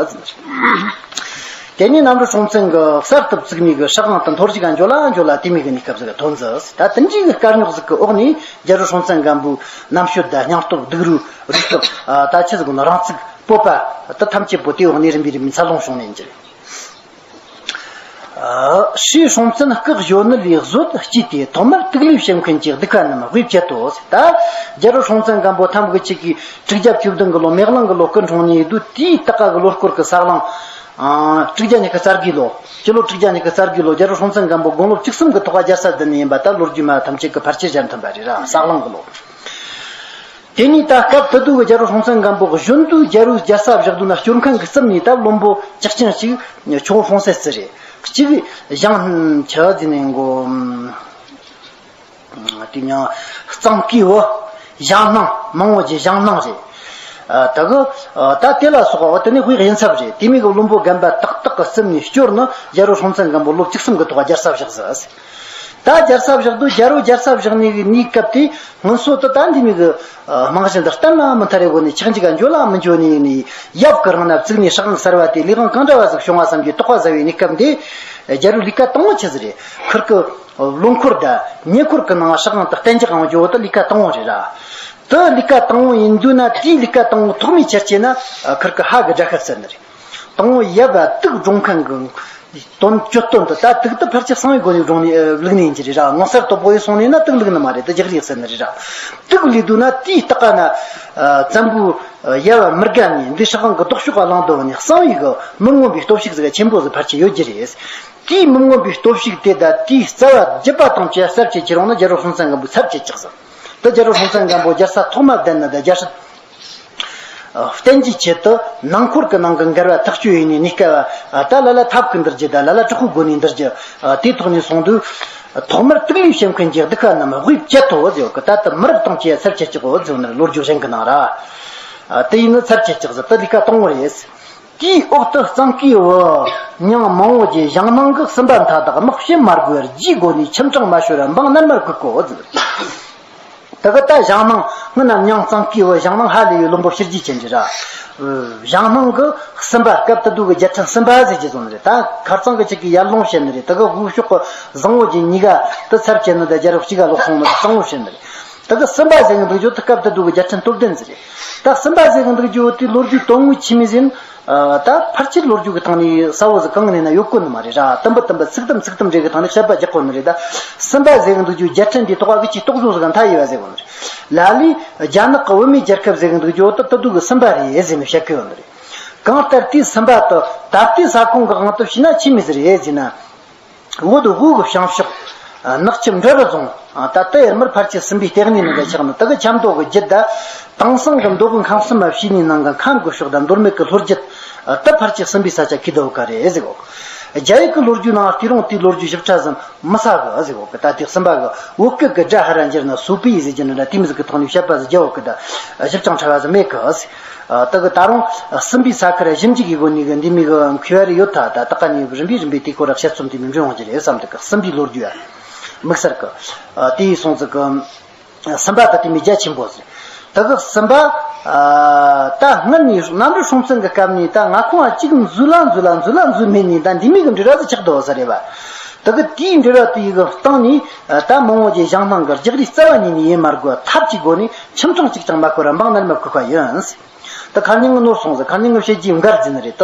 དེ་ནས་གནམ་རི་སྲོང་བཙན་གྱིས་གསར་དུ་བཙུགས་ནས་གི་སྲིད་དབང་དེ་འཐོར་ཞིག་ག་འཇོ་ལ་འཇོ་ལ་དེ་མོ་གི་གནས་སྐབས་ཟིག་ག་ཐོན་ཟིག། ད་དེ་འདྲའི་གི་དཀའ་རྙོག་ཟིག་གི་འོག་ནས་རྒྱལ་པོ་སྲོང་བཙན་སྒམ་པོའི་རྣམ་དཔྱོད་དང་སྙིང་སྟོབས་སྡུག་རུས་རིག་སྟོབས། ད་ཆི་ཟིག་དགོས་ན་རང་ཚུགས་སྤོབས་པ་དེ་ཐམས་ཅད་པོ་དེའི་འོག་ནས་རིམ་པས་རིམ་པས་འཚར་ལོངས་བྱུང་ནས་ཀྱི་རེད། ཨ། ཧྲཱིཿསྲོང་བཙན་སྐུ་གཞོན་ནུ་ལས་གཟོད་སྐྱེས་ཏེ། ཐོག་མར་དུག་ལས་བྱེད་མཁན་གྱི་གདུགས་པ་རྣམས་དབུས་བྱེད་དོ། ད་རྒྱལ་པོ་སྲོང་བཙན་སྒམ་པོ་ཐམ་གི་ཆིག་གིས་དྲུག་བརྒྱ་བཅུ་བདུན་གི་ལོ་མེ་གླང་གི་ལོ་སྐུ་འཁྲུངས་ནས་དུས་དེའི་སྟག་ག་གི་ལོ་སྐོར་གི་ས་གླང་། ཨ། དྲུག་བརྒྱ་ཉི་ཤུ་རྩ་དགུའི་ལོ། སྤྱི་ལོ་དྲུག་བརྒྱ་ཉི་ཤུ་རྩ་དགུའི་ལོ་རྒྱལ་པོ་སྲོང་བཙན་སྒམ་པོ་དགུང་ལོ་བཅུ་གསུམ་གི་ཐོག་ག་རྒྱལ་ས་བསྡད་ནི་ཡིན་པ་ད་ལོ་རྒྱུས་མ་ཐམས་ཅད་ཀྱིས་ཕལ་ཆེར་བཞག་ཐུབ་པ་རེད་ར། ས་གླང་གི་ལོ། དེ་ནས་ད་སྐབས་དེ་དུས་ཀྱི་རྒྱལ་པོ་སྲོང་བཙན་སྒམ་པོ་གཞོན་དུས་རྒྱལ་པོའི་རྒྱལ་ས་བཞག་དུས་ན་སྐྱོར་མཁན་གྱི་རྩིབ་ནས་ད་བློན་པོ་ཇག་ཆེན་གཅིག་ཆོ་ཧྥོང་སེ་རྩི་རེད། གཅིག་ཞང་ཆ་ཟེར་ནས་གོ། དེ་ཡང་གཙང་སྐྱེས་བུ་ཞང་སྣང་། མང་བོ་ཅིག་ཞང་སྣང་རེད། ཨ། ད་གི་ཨ། ད་དེ་ལ་སོགས་པ་དེ་ནི་དཔེ་ཡིན་ཚབ་རེད། དེ་མིན་གྱི་བློན་པོ་རྒན་པ་ཏག་ཏག་གི་རྩིབ་ནས་སྐྱོར་ནས་རྒྱལ་པོ་སྲོང་བཙན་སྒམ་པོ་ལོ་བཅུ་གསུམ་གྱི་ཐོག་རྒྱལ་ས་བཞག་ཟིག། ད་རྒྱལ་ས་བཞག་དུས་རྒྱལ་པོ་རྒྱལ་ས་བཞག་ནས་གི་གནས་སྐབས་དེ་སྔོན་སོ་དུ་ད་འདི་མིན་གྱི་ཨ། རྨང་གཞི་འདི་གཏན་ལ་མི་ཐར་རེ་གོ་ནས་ཆག་འཇིག་ག་འགྱོ་ལ་མི་འགྱོ་ནས་ནས་ཡབ་ཀྱི་རིང་ན་བཙུགས་ནས་སྲིད་དབང་གསར་བ་དེ་ལས་དབང་གང་འདྲ་བ་ཟིག་བྱུང་བ་བསམ་གྱི་དོགས་པ་ཟ་བའི་གནས་སྐབས་འདི། རྒྱལ་པོའི་ལས་ཀ་དང་པོ་ཆི་ཟིག་རེད། ཁུར་གི་བློན་འཁོར་དང་ཉེ་འཁོར་གྱི་ནང་སྲིད་དབང་དང་གཏན་འཇགས་ཡོང་རྒྱུ་བོ་དེ་ལས་ཀ་དང་པོ་རེད་ར། དེ་ལས་ཀ་དང་པོ་ཡིན་དུས་ན་དེའི་ལས་ཀ་དང་པོ་ཐོག་མའི་ཆར་བྱས་ན་ཁུར་གི་ཧ་གི་དགྲ་ཤ་ཟེར་ནི་རེད། དང་པོ་ཡབ་ལ་དུག་སྦྲང་མཁན་གྱི་དོན་གྱོད་དོན་དུ་ད་དུག་དེ་ཕལ་ཆེར་གསང་བའི་སྒོ་ནས་སྦྲང་ནས་བླུགས་ནས་ཡིན་གྱི་རེད་ར། ངོ་མཚར་དོད་པོ་ཡིས་སོང་ནས་ན་དུག་བླུགས་ནི་མ་རེད། དེ་རྒྱག་རེས་ཟེར་ནི་རེད་ར། དུག་བླུགས་དུས་ན་དེའི་སྟེང་ན་བཙན་པོའི་ཡབ་མི་དགའ་ནས་འདི་སྲིད་དབང་གི་ལྡོག་ཕྱོགས་ལ་ལངས་དོ་ནས་གསང་བའི་གི་མི་མངོན་པའི་སྟོབས་ཤུགས་ཟིག་ཆེན་པོ་ཟིག་ཕལ་ཆེར་ཡོད་ཀྱི་རེད། དེའི་མི་མངོན་པའི་སྟོབས་ཤུགས་དེ་དང་དེའི་རྩ་བ་རྒྱུད་པ་དང་བཅས་གསར་བཅད་ཀྱི་རིང་ན་རྒྱལ་པོ་སྲོང་བཙན་སྒམ་པོའི་ཚབ་བྱེད་ཅིག་ཟིག། དེ་རྒྱལ་པོ་སྲོང་བཙན་སྒམ་པོ་རྒྱལ་ས་ཐོག་མ་བསྡད་ན་ད་རྒྱལ་སྲིད་བརྟན་གྱི་ཆེད་དུ་ནང་འཁོར་གྱི་ནང་གི་འགལ་བ་ཐག་གཅོད་ཡིན་ནས་གནས་སྐབས་ད་ལ་ལ་ཐབས་ཀྱིས་འདུལ་རྒྱུ་ད་ལ་ལ་དྲག་པོའི་སྒོ་ནས་འདུལ་རྒྱུ། དེའི་ཐོག་ནས་སོང་དུས་ཐོག་མར་དུག་ལས་བྱེད་མཁན་གྱི་གདུག་པ་རྣམས་དབུས་བཅད་དོ་ཟེར་གི། ད་ལྟ་མི་རབས་དང་བཅས་ཚར་བཅད་ཀྱི་འོ་ཟེར་ནས་ལོ་རྒྱུས་གཞན་གྱི་ནང་ར། དེ་ཡིན་ན་ཚར་བཅད་ཀྱི་ཟེར་དེ་ལས་ཀ་དང་པོ་རེད། དེའི་འོག་ཏུ་གཙང་སྐྱེས་བུ་ཉང་མང་བོ་རྗེ་ཞང་སྣང་གི་སུམ་པ་མཐའ་དག་དམག་ཕྱི་མ་རྒོལ་རྗེས་སྒོ་ནས་ཁྱིམ་གྲངས་མ་ཤོར་བ་འབངས་རྣལ་མར་བཀོད་གོ་ཟེར། དེ་གི་ད་ཞང་སྣང་སྔོན་ན་ཉང་གཙང་སྐྱེས་བུ་ཞང་སྣང་ཧ་ལས་པའི་བློན་པོ་ཕྱི་རྒྱལ་ཅན་རེད་ར། ཞང་སྣང་གི་སུམ་པ་སྐབས་དེ་དུས་ཀྱི་རྒྱལ་ཕྲན་སུམ་པ་ཟེར་གྱི་བཟོ་ནི་རེད། ད་ཁ་རྩང་གི་ཆིག་གིས་ཡར་ལུང་བྱེད་ནི་རེད། དེ་གི་དབུས་ཕྱོགས་ཀྱི་བཟང་བོ་རྗེ་གཉིས་ཀ་དེ་ཚར་བཅད་ནི་ད་རྒྱལ་རབས་གཅིག་ག་ལོག་སོང་ནི་རེད། གཙང་བོ་བྱེད་ནི་རེད། དེ་གི་སུམ་པ་ཟེར་གི་འདུག་རྒྱུ་དེ་སྐབས་དེ་དུས་ཀྱི་རྒྱལ་ཕྲན་སྟོབས་ལྡན་ཟིག་རེད། ད་སུམ་པ་ཟེར་གི་འདུག་རྒྱུ་དེ་ལོ་རྒྱུས་དོན་དངོས་ཆི་མོ་ཟིག་ཡིན། ཨ། ད་ཕལ་ཆེར་ལོ་རྒྱུས་ཀྱི་སྟེང་ནས་གསལ་བོ་ཟིག་གང་ནས་ན་ཡོད་གོ་ནི་མ་རེད་ར། དུམ་བུ་དུམ་བུ་ཚིག་དུམ་ཚིག་དུམ་རེ་གི་སྟེང་ནས་བཤད་པ་རྒྱག་གོ་ནི་རེད། ད་སུམ་པ་ཟེར་གི་འདུག་རྒྱུ་རྒྱལ་ཕྲན་དེ་ཐོག་ག་གི་ཅིག་རྟོག་བཟོ་ཟིག་མཐའ་ཡས་པ་ཟེར་གོ་ནི་རེད། ལ་ལས་རྒྱ་ནག་གི་བོད་མིའི་རྒྱལ་ཁབ་ཟེར་གི་འདུག་རྒྱུ་དེ་དེ་དུས་ཀྱི་སུམ་པ་རེད་ཟེར་ནས་བཤད་གི་ཡོད་ནི་རེད། གང་ལྟར་དེའི་སུམ་པ་དེ་ད་ལྟའི་ས་ཁོངས་ཀྱི་དབང་དུ་བྱས་ན་ཆི་མོ་ཟིག་རེད་ཟེར་ན། བོད་དབུས་ཀྱི་བྱང་ཕྱོགས་ནག་ཆུ་འབྲི་རུ་རྫོང་། ད་ལྟ་ཡར་མར་ཕལ་ཆེར་སུམ་པའི་ལྟེ་གནས་ནང་གི་ཆགས་ནི་དེ་གི་ཆབ་མདོ་གི་རྒྱུད་ད། དེང་སང་གི་མདོ་དབུས་ཁམས་གསུམ་མ་བྱས་ནས་ནང་གི་ཁམས་ཀྱི་ཕྱོགས་དང་མདོ་སྨད་ཀྱི་ལྷོ་རྒྱུད་དེ་ཕལ་ཆེར་སུམ་པའི་ས་ཆ་ཁེ་དོ་ག་རེད་ཟེར་གོ། རྒྱ་ཡིག་གི་ལོ་རྒྱུས་ནང་དེ་རིང་དེའི་ལོ་རྒྱུས་ཞིབ་ཕྲ་ཟིག་མི་གསལ་གི་ཟེར་གོ་གི། ད་དེ་སུམ་པ་གི་བོད་སྐད་གི་སྒྲ་ཧ་ར་འགྱུར་ན་སུ་པའི་ཟེར་གྱི་ནི་འདྲ་དེ་མོ་ཟིག་གི་ཐོག་ནས་བཤད་པ་ཟིག་རྒྱག་གོ་གི། ད་ཞིབ་ཅིང་ཕྲ་བ་ཟིག་མེད་གི་ཟེར། ཨ། དེ་གི་ད་རུང་སུམ་པའི་ས་ཁུལ་ཞིབ་འཇུག་གི་སྒོ་ནས་གི་འདི་མོ་གི་མཁས་པ་རེ་ཡོད་ད། ད་ད་ག་ནས་རིམ་པས་རིམ་པས་དེའི་སྐོར་ལ་དཔྱད་རྩོམ་དེ་མོ་འབྱུང་ཡོང་གི་རེད་བསམ་འདུག་གི། སུམ་པའི་ལོ་རྒྱུས་ཨ་དམིགས་བསལ་གི། ཨ། དེ་ཡིས་སོང་ཟིག་གི། སུམ་པ་ད་དེ་མོ་རྒྱ་ཆེན་པོ་ཟིག། དེ་གི་སུམ་པ། ཨ། ད་སྔར་ནས་གནམ་རི་སྲོང་བཙན་གི་སྐབས་ནས་ད་མངའ་ཁོངས་ཨ་གཅིག་འཛུལ་ལ་འཛུལ་ལ་འཛུལ་ལ་འཛུལ་མེད་ནས་ད་འདི་མོ་གི་འབྲེལ་བ་ཟིག་ཆགས་འདུག་ས་རེད་པ། དེ་གི་དེའི་འབྲེལ་བ་དེ་ཡི་གི་སྟེང་ནས་ད་མང་བོ་རྗེ་ཞང་སྣང་གི་རྒྱག་རེས་རྩ་བ་ཉིད་ནས་ཡེ་མ་དགོས། ཐབས་ཀྱི་སྒོ་ནས་ཁྱིམ་ཚང་གཅིག་ཀྱང་མ་བཀོལ་བར་འབངས་རྣལ་མ་བཀོད་པ་ཡིན། ད་ཁ་ཉིན་ངི་ནོར་སོང་ཟིག། ཁ་ཉིན་ངི་བཤད་རྒྱུའི་འགལ་ཟེར་ནི་རེད། ད་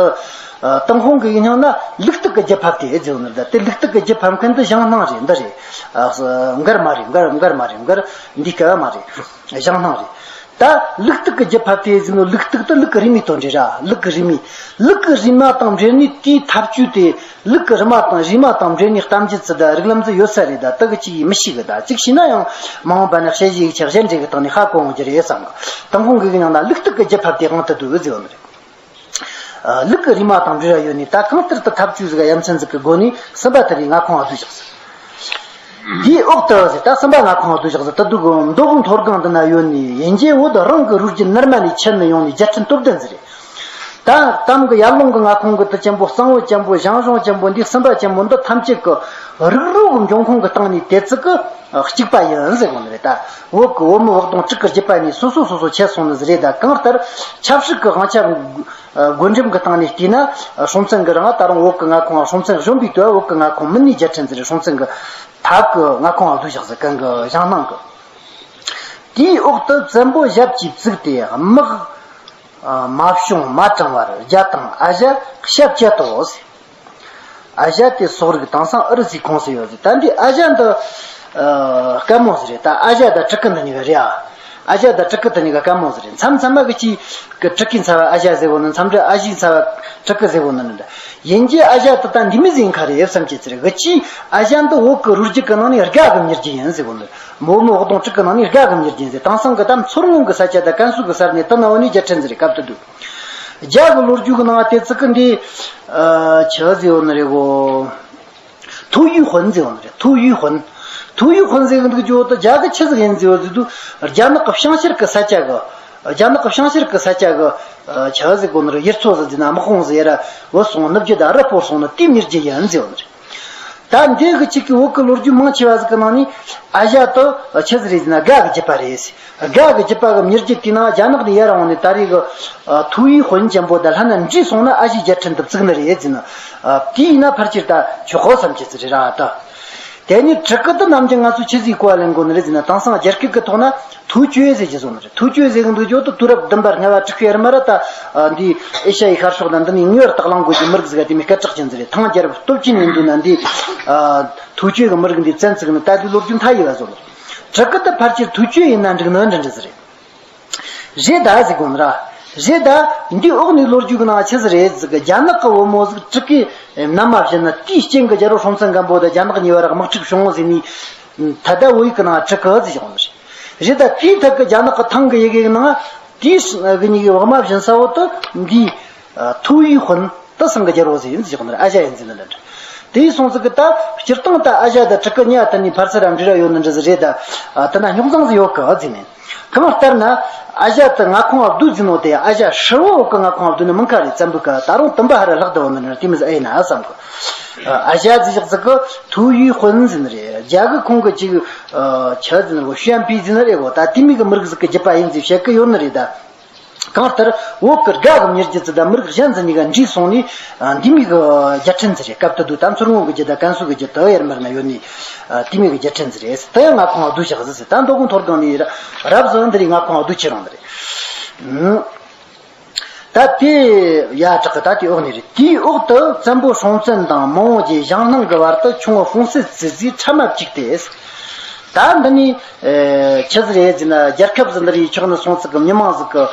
ཏུན་ཧོང་གི་ཡིག་རྙིང་ན་ལུག་སྟག་གི་རྒྱུད་ཕབ་སྟེ་ཟེར་ནི་རེད། ད་དེ་ལུག་སྟག་གི་རྒྱུད་ཕབ་མཁན་དེ་ཞང་སྣང་རེད། འདི་རེད། ཨ། འགལ་མ་རེད། འགལ་འགལ་མ་རེད། འགལ་འདི་སྐལ་བ་མ་རེད། ཞང་སྣང་རེད། ད་ལུག་སྟག་གི་རྒྱུད་ཕབ་སྟེ་ཟེར་ནོ་ལུག་སྟག་དེ་ལུག་གི་རུས་མའི་དོན་རེད་ར། ལུག་གི་རུས་མའི། ལུག་གི་རུས་མ་དང་འབྲེལ་ནས་དེའི་ཐབས་བྱུས་དེ། ལུག་གི་རུས་མ་དང་རུས་མ་དང་འབྲེལ་ནས་གཏམ་རྒྱུད་ཚུལ་དང་རིགས་ལམ་ཚུལ་ཡོད་ས་རེད། ད་དེ་གི་ཅིག་མི་ཤེས་གི། ད་ཅིག་ཤེས་ན་ཡང་མ་འོངས་པ་ན་དཔྱད་གཞིའི་ཡིག་ཆ་གཞན་འདྲ་གི་སྟེང་ནས་ཧ་གོ་འོང་རྒྱུ་རེད་བསམ་གི། ཏུན་ཧོང་གི་ཡིག་རྙིང་ན་ལུག་སྟག་གི་རྒྱུད་ཕབ་སྟེ་དབང་དུ་བསྡུས་ཟེར་བ་ནི་རེད། ཨ། ལུག་གི་རུས་མ་དང་འབྲེལ་བ་ཡོད་ནས་ད་གང་ལྟར་དུ་ཐབས་བྱུས་ཟིག་ཡ་མཚན་ཟིག་གི་སྒོ་ནས་སུམ་པ་དེ་རིགས་མངའ་ཁོངས་ལ་བསྡུས་བཞག་ཟེར། དེའི་འོག་ཏུ་ཟེར། ད་སུམ་པ་མངའ་ཁོངས་ལ་བསྡུས་བཞག་ཟེར། ད་དུ་གི་མདོ་དབུས་མཐོ་སྒང་འདི་ན་ཡོད་ནི་ཡན་ཆད་བོད་རང་གི་རུས་རྒྱུད་ནར་མ་ནས་ཁྱེར་ནས་ཡོང་ནི་རྒྱལ་ཕྲན་སྟོབས་ལྡན་ཟིག་རེད། ད་གཏམ་གི་ཡར་ཀླུང་གི་མངའ་ཁོངས་གི་དེ་ཅན་པོ། གཙང་བོ་ཅན་པོ། ཞང་ཞུང་ཅན་པོ། འདི་སུམ་པ་ཅན་པོ་འདི་ཐམས་ཅད་ཀྱི་རིགས་རུས་ཀྱི་འབྱུང་ཁུངས་ཀྱི་སྟེང་ནས་དེ་ཙི་གི་གཅིག་པ་ཡིན་ཟེར་གོ་ནི་རེད། ད་བོད་ཀྱི་བོད་མི་བག་སྟོང་དྲུག་གི་རྒྱུད་པ་ནས་སོ་སོ་སོ་སོ་ཆད་སོང་ནི་ཟིག་རེད། ད་གང་ལྟར་ཆབ་སྲིད་ཀྱི་དབང་ཆ་བགོ་འགྲེམས་ཀྱི་སྟེང་ནས་བལྟས་ན་སྲོང་བཙན་གྱི་རིང་ད་རུང་བོད་ཀྱི་མངའ་ཁོངས། སྲོང་བཙན་གཞོན་པའི་དུས་བོད་ཀྱི་མངའ་ཁོངས་མིན་ནི་རྒྱལ་ཕྲན་ཟིག་རེད། སྲོང་བཙན་གྱི་ཐབ་ཀྱི་མངའ་ཁོངས་ལ་བསྡུས་བཞག་ཟིག། གན་གི་ཞང་སྣང་གི། དེའི་འོག་ཏུ་བཙན་པོ་ཞབས་ཀྱིས་བཙུགས་ཏེ་དམག་མ་བྱུང་མ་དྲངས་བར་རྒྱ་དང་ཨ་ཞ་ཞབས་བཅད་དོ་ཟེར། ཨ་ཞ་དེ་སོག་རིགས་དེང་སང་ཨུ་རུ་སུའི་ཁོངས་སུ་ཡོད་ཟེར། ད་འདི་ཨ་ཞ་འདི་ཨ་དཀར་མོ་ཟིག་རེད། ད་ཨ་ཞ་དང་ཕྲུ་གུ་འདི་གཉིས་ཀ་རེད་ཨ། ཨ་ཞ་དང་ཕྲུ་གུ་དེ་གཉིས་ཀ་དཀའ་མོ་ཟིག་རེད། མཚམས་མཚམས་མ་གི་ཅིག་གི་ཕྲུ་གུའི་ཚབ་ཨ་ཞ་ཟེར་གོ་ནི། མཚམས་རེ་ཨ་ཞའི་ཚབ་ཕྲུ་གུ་ཟེར་གོ་ནི་འདྲ། ཡིན་གྱི་ཨ་ཞ་དེ་ད་འདི་མོ་ཟིག་ཡིན་ཁ་རེད་བསམ་གྱི་ཟེར། གི་ཅིག་ཨ་ཞ་འདི་བོད་གི་རུས་རྒྱུད་གི་ནང་ནས་རྒ་གི་མྱི་རྒྱུད་ཡིན་ཟེར་གོ་ནི། མོ་མོ་འོག་དོང་ཕྲུ་གུ་ནང་ནས་རྒ་གི་མྱི་རྒྱུད་ཡིན་ཟེར། དེང་སང་གི་ད་མཚོ་སྔོན་གི་ས་ཆ་དང་ཀན་སུའུ་གི་ས་གནས་དེ་ནང་བ་ནས་རྒྱལ་ཕྲན་ཟིག་རེད། སྐབས་དེ་དུས་རྒྱ་གི་ལོ་རྒྱུས་གི་ནང་བལྟས་ཚེ་གི་འདི་ཆི་ཟེར་གོ་ནི་རེད་གོ། 吐谷浑 ཟེར་བ་ནི་རེད། 吐谷浑། 吐谷浑 ཟེར་གི་འདུག་ཅོ་ད་རྒྱ་གི་ཆི་ཟིག་ཡིན་ཟེར་བ་ཟེར་དུས། རྒྱ་ནག་གི་བྱང་ཤར་གི་ས་ཆ་གི་རྒྱ་ནག་གི་བྱང་ཤར་གི་ས་ཆ་གི་ཆི་ཟིག་གོ་ནི་རེད། ཡུལ་ཚོ་ཟིག་ཟེར་ན་དམག་དཔུང་ཟིག་ཡར་བུད་སོང་ནི། ནུབ་རྒྱུད་ད་རི་སྤོར་སོང་ནི་དེའི་མྱི་རྒྱུད་ཡིན་ཟེར་བ་ནི་རེད། ད་འདི་གི་ཅིག་གི་བོད་གི་ལོ་རྒྱུས་མང་ཆེ་བ་ཟིག་གི་ནང་ནས་ཨ་ཞ་དེ་ཆི་ཟིག་རེད་ཟེར་ན་རྒ་གི་རྒྱུད་པ་རེད། རྒ་གི་རྒྱུད་པ་གི་མྱི་རྒྱུད་དེའི་ནང་རྒྱ་ནག་ནས་ཡར་འོང་ནས་ད་རེས་གི 吐谷浑 ཅན་པོ་དང་ལྷན་ན་འདྲེས་སོང་ན་ཨ་ཞེ་རྒྱལ་ཕྲན་དུ་བཙུགས་ནི་རེད་ཟེར་ན། དེ་ཡིན་ན་ཕལ་ཆེར་ད་ཆོག་གོ་བསམ་གྱི་ཟིག་རེད་ར་ད། དེ་ནས་ཕྲུ་གུ་དེ་ནམ་རྒྱུན་ང་ཚོ་ཆི་ཟིག་གོ་བ་ལེན་དགོས་ནི་རེད་ཟེར་ན། དེང་སང་རྒྱ་སྐད་གི་ཐོག་ན་土著 ཟེར་གྱི་བཟོ་ནི་རེད། 土著 ཟེར་གི་འདུག་ཅོ་ད་དུས་རབས་བདུན་པ་ལྔ་པ་དྲུག་པའི་རིང་མ་ར་ད་འདི་ཨེ་ཤ་ཡའི་ཤར་ཕྱོགས་ན་འདི་ནས་ངེས་པར་དུ་གླེང་དགོས་ཀྱི་མི་རིགས་ཟིག་ག་དེ་མོ་སྐད་གྲགས་ཅན་ཟིག་རེད། ཐང་རྒྱལ་རབས་སྟོབས་ཆེན་ཡིན་འདུག་ན་འདི་土著 གི་མི་རིགས་འདི་བཙན་ཚུགས་ནི་ད་དེ་ལོ་རྒྱུས་མཐའ་ཡས་པ་བཟོ་ནི་རེད། ཕྲུ་གུ་དེ་ཕལ་ཆེར་土著 ཡིན་ན་འགྲིག་ནི་འདྲ་འདྲ་ཟིག་རེད། རེད་ད་ཟེར་དགོས་ནི་ར། རེད་ད། འདི་འོག་ནས་ལོ་རྒྱུས་ཀྱི་ནང་ཆི་ཟིག་རེད་ཟེར་གི། རྒྱ་ནག་གི་བུ་མོ་ཟིག་ཕྲུ་གུའི་མནའ་མ་བྱིན་ན་དེའི་རྐྱེན་གྱིས་རྒྱལ་པོ་སྲོང་བཙན་སྒམ་པོ་དང་རྒྱ་ནག་གཉིས་བར་དམག་འཁྲུག་བྱུང་ཟེར་ནས། ད་ལྟ་བོད་ཡིག་གི་ནང་བྲིས་གི་ཟེར་གྱི་ཡོད་ནི་རེད། རེད་ད། དེའི་ཐད་ཀྱི་རྒྱ་ནག་གི་ཐང་གི་ཡི་གེ་གི་ནང་དེའི་གི་གཉིས་ཀྱི་བག་མ་བྱིན་ས་བོ་དེ་འདི་土谷浑 དེ་སང་གི་རྒྱལ་པོ་ཟིག་ཡིན་ཟེར་གྱི་ཡོད་ནི་རེད། ཨ་ཞ་ཡིན་ཟེར་ནི་ལ་འདྲ། དེའི་སོང་ཙི་གི་ད་སྤྱིར་བཏང་ད་ཨ་ཞ་དང་ཕྲུ་གུ་གཉིས་ཀ་དེ་ནས་ཕར་ཚུར་ར་འབྲེལ་བ་ཡོད་ནི་འདྲ་ཟིག་རེད་ད། དེ་ན་རྙོག་འཛིང་ཟིག་ཡོད་གི་ཟེར་ནས། གང་ལྟར་ན་ཨ་ཞ་དེ་མངའ་ཁོངས་བསྡུས་ཟིན་ནོ་དེ། ཨ་ཞ་ཧྲིལ་བོ་གི་མངའ་ཁོངས་བསྡུས་ནི་མིན་ཁ་རེད། བཙན་པོའི་སྐབས་ད་རུང་དུམ་པ་ཧ་ར་ལྷག་བསྡད་ཡོད་ནི་རེད། དེ་མི་ཟིག་ཨེ་ཡིན་ན་བསམ་གི། ཨ་ཞ་ཟིག་ཡག་ཟིག་གི་土谷浑 ཟེར་ནི་རེད། རྒྱ་གི་ཁོང་གི་ཅིག་ཆི་ཟེར་ནི་རེད། 宣笔 ཟེར་ནི་རེད་གོ། ད་དེ་མོ་གི་མི་རིགས་ཟིག་གི་རྒྱུད་པ་ཡིན་ཟེར་བཤད་གི་ཡོད་ནི་རེད་ད། གང་ལྟར་བོད་ཀྱི་རྒ་གི་མྱི་རྒྱུད་ཅིག་དང་མི་རིགས་གཞན་ཟིག་གཉིས་ཀ་འདྲེས་སོང་ནས་འདི་མོ་གི་རྒྱལ་ཕྲན་ཟིག་རེད། སྐབས་དེ་དུས་ད་མཚོ་སྔོན་གི་རྒྱུད་དང་ཀན་སུའུ་གི་རྒྱུད་དེ་ཡར་མར་ན་ཡོད་ནི་དེ་མོ་གི་རྒྱལ་ཕྲན་ཟིག་རེད། དེ་ཡང་མངའ་ཁོངས་བསྡུས་བཞག་ཟིག་ཟེར། ད་མདོ་དགོང་ཐོར་སྒང་ནས་རབ་ཟིན་འདི་རེད། མངའ་ཁོངས་བསྡུས་ཁྱེར་རང་འདི་རེད། ད་དེ་ཡ་དྲག་གི། ད་དེ་འོག་ནས་རེད། དེའི་འོག་ཏུ་བཙན་པོ་སྲོང་བཙན་དང་མང་བོ་རྗེ་ཞང་སྣང་གི་བར་དུ་ཁྱུང་པོ་ཧྥུང་སེ་ཙི་ཙིས་ཕྲ་མ་བཅུག་སྟེ། ད་འདི་ནི་ཆི་ཟིག་རེད་ཟེར་ན། རྒྱལ་ཁབ་ཟིག་འདི་རིགས་ཆགས་ནས་སོང་ཙི་གི་མི་མང་ཟིག་གི་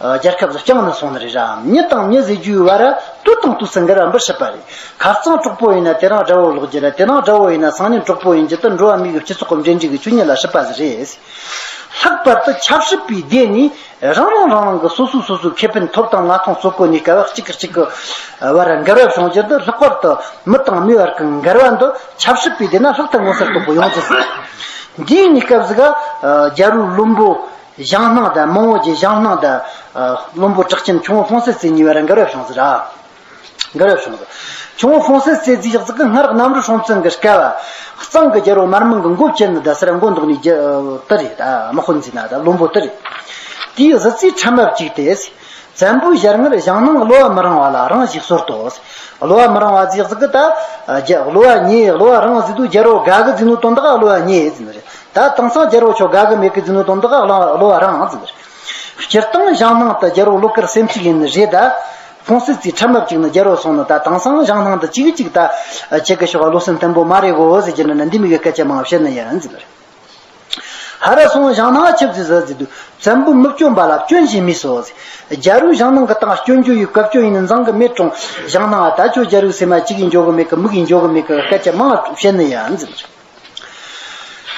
རྒྱལ་ཁབ་ཟིག་བསྐྱངས་ནས་སོང་ནི་རེད་ར། མྱི་དང་མྱི་ཟེར་རྒྱུའི་བར་དུས་དང་དུས་སུ་འགལ་བ་འབུ་སྲིད་པ་རེད། ཁ་རྩང་གྲོགས་པོ་ཡིན་ན་དེ་རིང་དགྲ་བོ་ལོག་རྒྱུ་ར། དེ་རིང་དགྲ་བོ་ཡིན་ན་སང་ཉིན་གྲོགས་པོ་ཡིན་རྒྱུ་དེ་འགྲོ་བ་མིའི་སྤྱི་ཚོགས་ཀྱི་འབྲེལ་འདྲིས་ཀྱི་ཆོས་ཉིད་ལ་སྲིད་པ་ཟིག་རེད། ལྷག་པར་དུ་ཆབ་སྲིད་པའི་སྡེ་ནས་རང་རང་རང་རང་གི་སོ་སོའི་སོ་སོའི་ཁེ་ཕན་ཐོབ་དང་མ་ཐོབ་རྩོད་གོ་ནས་སྐབས་གཅིག་གིས་གཅིག་གི་བར་འགལ་བ་བྱུང་རྒྱུ་འདི། ལྷག་པར་དུ་མི་དང་མིའི་བར་གྱི་འགལ་བ་འདི་ཆབ་སྲིད་པའི་སྡེ་ན་ལྷག་ཏུ་མངོན་གསལ་དོད་པོ་ཡོང་རྒྱུ་ཟིག་འདིའི་གནས་སྐབས་ཟིག་ག་རྒྱལ་པོའི་བློན་པོ་ཞང་སྣང་དང་། མང་བོ་རྗེ་ཞང་སྣང་དང་བློན་པོ་གྲགས་ཅན་ཁྱུང་པོ་ཧྥུང་སེ་ཙི་གཉིས་བར་འགལ་བ་བྱུང་ཟིག་ར། འགལ་བ་བྱུང་ཟིག་ཁྱུང་པོ་ཧྥུང་སེ་ཙི་ཟིག་ཡག་ཟིག་གི་སྔར་གནམ་རི་སྲོང་བཙན་གྱི་སྐབས་གཙང་གི་རྒྱལ་པོ་དམར་མིང་གི་མགོ་བཅད་ནི་ད་ཟེར་མགོ་འདོགས་ནི་དེ་རེད། ད་དམག་དཔོན་ཟིག་ན་ད་བློན་པོ་དེ་རེད། དེའི་གཟི་རྩིས་ཕྲ་མ་བཅུག་སྟེ། བཙན་པོའི་ཞལ་སྔར་ཞང་སྣང་གློ་བ་མི་རིང་བ་ལ་རང་ཞིག་གསོལ་ཏོ། གློ་བ་མི་རིང་བ་ཟིག་ཡག་ཟིག་གི་ད་རྒྱ་གློ་བ་ཉེ་གློ་བ་རིང་ཟིག་དུས་རྒྱལ་པོ་དགའ་གི་ཟིག་ནོ་དོན་དག་གློ་བ་ཉེ་ཟིག་ནི་རེད། ད་དེང་སང་རྒྱལ་པོ་ཁྱོད་དགའ་གི་མེད་གི་ཟིག་ནོ་དོན་དག་གློ་བ་རིང་ཟིག་ནི་རེད། སྤྱིར་བཏང་ཞང་སྣང་དེ་རྒྱལ་པོ་བློ་དཀར་སེམས་གཅིག་ཡིན་ནི་རེད་ད། ཧྥུང་སེ་ཙི་ཕྲ་མ་བཅུག་ནི་རྒྱལ་པོ་སོང་ནི། ད་དེང་སང་ཞང་སྣང་དེ་གཅིག་གཅིག་ད་ཁྱེད་ཀྱི་ཕྱོགས་བློ་སེམས་བརྟན་པོ་མ་རེད་གོ་ཟེར་གྱི་ནི་ན། འདི་མོ་གི་སྐད་ཆ་མང་བཤད་ནི་ཡིན་ཟེར་ནི་རེད། ཧ་ར་སོང་ཞང་སྣང་ཆི་ཟིག་ཟེར་ཟེར་དུས། བཙན་པོས་མི་སྐྱོན་པ་ལ་སྐྱོན་ཞིག་མེད་སོ་ཟེར། རྒྱལ་པོས་ཞང་སྣང་གི་སྟེང་སྐྱོན་རྒྱུ་ཡི་བཀའ་བཀྱོན་ཡིན་ནི་འཛིང་གི་མེད་རུང་། ཞང་སྣང་ད་ཁྱོད་རྒྱལ་པོའི་སེམས་མ་གཅིག་གིས་འཇོག་གི་མེད་གི། མིག་གིས་འཇོག་གི་མེད་གི། སྐད་ཆ་མང་བཤད་ནི་ཡིན་ཟེར་ནི་རེད།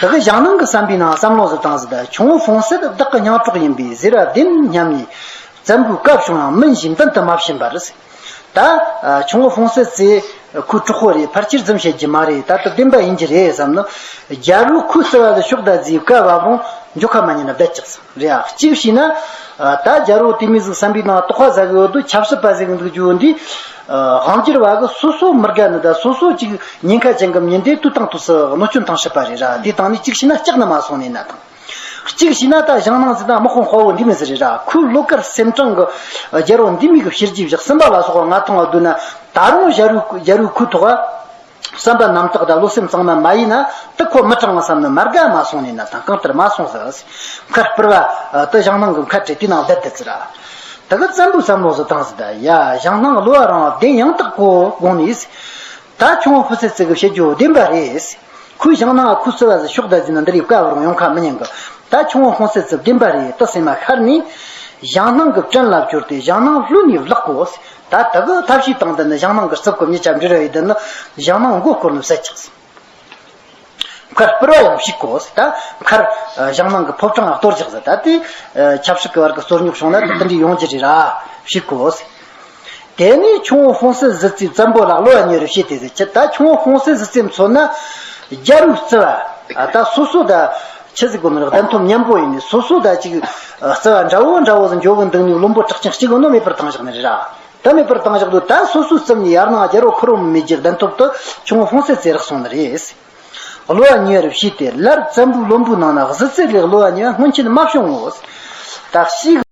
དེ་གི་ཞང་སྣང་གི་བསམ་པའི་ནང་བསམ་བློ་ཟིག་བཏང་ཟིག་ད་ཁྱུང་པོ་ཧྥུང་སེ་དེ་བདག་གི་མྱིང་གྲོགས་ཡིན་པས་ཟེར་བ་བདེན་སྙམ་ནས། བཙན་པོས་བཀའ་བྱུང་ཡང་མིན་ཞེས་མདུན་དུ་མ་ཕྱིན་པར་ཟེར། ད་ཁྱུང་པོ་ཧྥུང་སེ་ཙི་ཁོའི་གྲོགས་པོ་རེད། ཕལ་ཆེར་རྫུན་བཤད་རྒྱུ་མ་རེད། ད་དེ་བདེན་པ་ཡིན་རྒྱུ་རེད་བསམ་ནི། རྒྱལ་པོས་ཁོའི་བརྩེ་བ་ལ་ཕྱོགས་ད་ཟིག་བཀའ་ཕབ་རུང་འཇོག་ཁ་མ་ཉན་ན་བསྡད་ཅིག་ཟེར། རེད་ཨ། གཅིག་བྱས་ན། ད་རྒྱལ་པོ་དེ་མོ་ཟིག་བསམ་པའི་ནང་དོགས་པ་ཟ་གི་ཡོད་དུས། ཆབ་སྲིད་པ་ཟིག་གི་འདུག་རྒྱུ་འདི། དབང་སྒྱུར་བ་གི་སོ་སོ་མི་དགའ་ནི་ད་སོ་སོ་ཅིག་ཉེན་ཁ་ཅན་གི་མྱི་འདི་དུས་དང་དུས་སུ་གནོད་སྐྱོན་བཏང་སྲིད་པ་རེད་ར། དེ་བཏང་ནས་གཅིག་བྱས་ན་སྐྲག་ནི་མ་སོང་ནས་ན་དང་། གཅིག་བྱས་ན་ད་ཞང་སྣང་ཟེར་ན་དམག་དཔོན་དཔའ་བོ་འདི་མོ་ཟིག་རེད་ར། ཁོའི་བློ་དཀར་སེམས་དྲང་གི་རྒྱལ་པོ་འདི་མོ་གི་ཕྱི་རྒྱུད་བཞག་ཟིན་པ་ལ་སོགས་པ་ང་མཐོང་བ་བསྡུར་ན། ད་རུང་རྒྱལ་པོའི་རྒྱལ་པོའི་ཁོའི་ཐོག་བསམ་པ་རྣམ་དག་དང་བློ་སེམས་གཙང་མ་མ་ཡིན་ན། དེ་ཁོ་མི་དྲང་བ་བསམ་ནི་མ་དགའ་མ་སོང་ནས་ན་དང་། གང་ལྟར་མ་སོང་ཟེར། མཁར་སྤུར་བ་དེ་ཞང་སྣང་གི་མཁར་བྲིས་དེ་ནང་བསྡད་དེ་ཟེར་ར། དེ་གི་བཙན་པོས་བསམ་བློ་ཟིག་བཏང་ཟིག་ད་ཡ་ཞང་སྣང་གློ་བ་རིང་བ་བདེན་ཡང་དག་གོ་དགོངས་ནས། ད་ཁྱུང་པོ་ཧྥུང་སེ་ཙི་གི་བཤད་རྒྱུ་བདེན་པ་རེད། ཁོས་ཞང་སྣང་ཁོའི་བརྩེ་བ་ཟིག་ཕྱོགས་ད་ཟིན་ན་འདི་རིགས་བཀའ་ཕབ་རུང་ཡོང་ཁ་མི་ཉན་གི། ད་ཁྱུང་པོ་ཧྥུང་སི་ཙི་བདེན་པ་རེད། དེ་སེམས་མ་ཤར་ནས་ཞང་སྣང་གི་བྲན་ལ་གྱུར་ཏེ་ཞང་སྣང་ལྷོད་ནས་བརླག་གོ། ད་དེ་གི་ཐབས་ཤེས་དང་དེ་ནི་ཞང་སྣང་གི་རྩིབ་ཀྱི་མྱི་ཆ་འབྲི་ར་ཡི་དེ་ནི་ཞང་སྣང་མགོ་སྐོར་ནས་བསད་ཅིག། མཁར་སྤུར་བ་ཡང་བཤིག་གོ། ད་མཁར་ཞང་སྣང་གི་ཕོ་བྲང་གཏོར་ཅིག་ཟེར། ད་དེ་ཆབ་སྲིད་ཀྱི་བར་གྱི་རྩོད་རྙོག་བྱུང་ན་དེ་འདྲའི་ཡོང་རྒྱུ་རེད་ར། བཤིག་གོ། དེ་ནས་ཁྱུང་པོ་ཧྥུང་སི་ཟི་ཙི་བཙན་པོ་ལ་གློ་བ་ཉེ་རུ་བྱས་ཏེ་ཟེར་ཆི། ད་ཁྱུང་པོ་ཧྥུང་སི་ཟི་ཙི་མཚོན་ན་རྒྱལ་པོའི་རྩིབ་བ། ད་སོ་སོ་ད་ཆི་ཟིག་གོ་ནོ་རེད། གདན་ཐོབ་མཉམ་པོ་ཡིན་ནས་སོ་སོ་ད་ཅིག་རྩིབ་བ་འདྲ་བོ་འདྲ་བོ་ཟིག་འཇོག་གི་འདུག་ནས་བློན་པོ་གྲགས་ཅན་གཅིག་གི་ནོ་མེད་པར་བཏང་བཞག་ནི་རེད་ར། ད་མེད་པར་བཏང་བཞག་འདུག། ད་སོ་སོའི་རྩིབ་ནས་ཡར་ནང་རྒྱལ་པོ་ཁོ་རང་མི་རྒྱུག། གདན་ཐོབ་ཏུ་ཁྱུང་པོ་ཧྥུང་སི་ཙི་རག་སོང་ནི་རེད། གློ་བ་ཉེ་བར་བྱས་ཏེ་སླར་བཙན་པོའི་བློན་པོའི་ནང་ན་གཟི་རྩེ་ལས་གློ་བ་ཉེ་བ་སྔོན་ཆད་མ་བྱུང་ངོ་། ད་ཤིག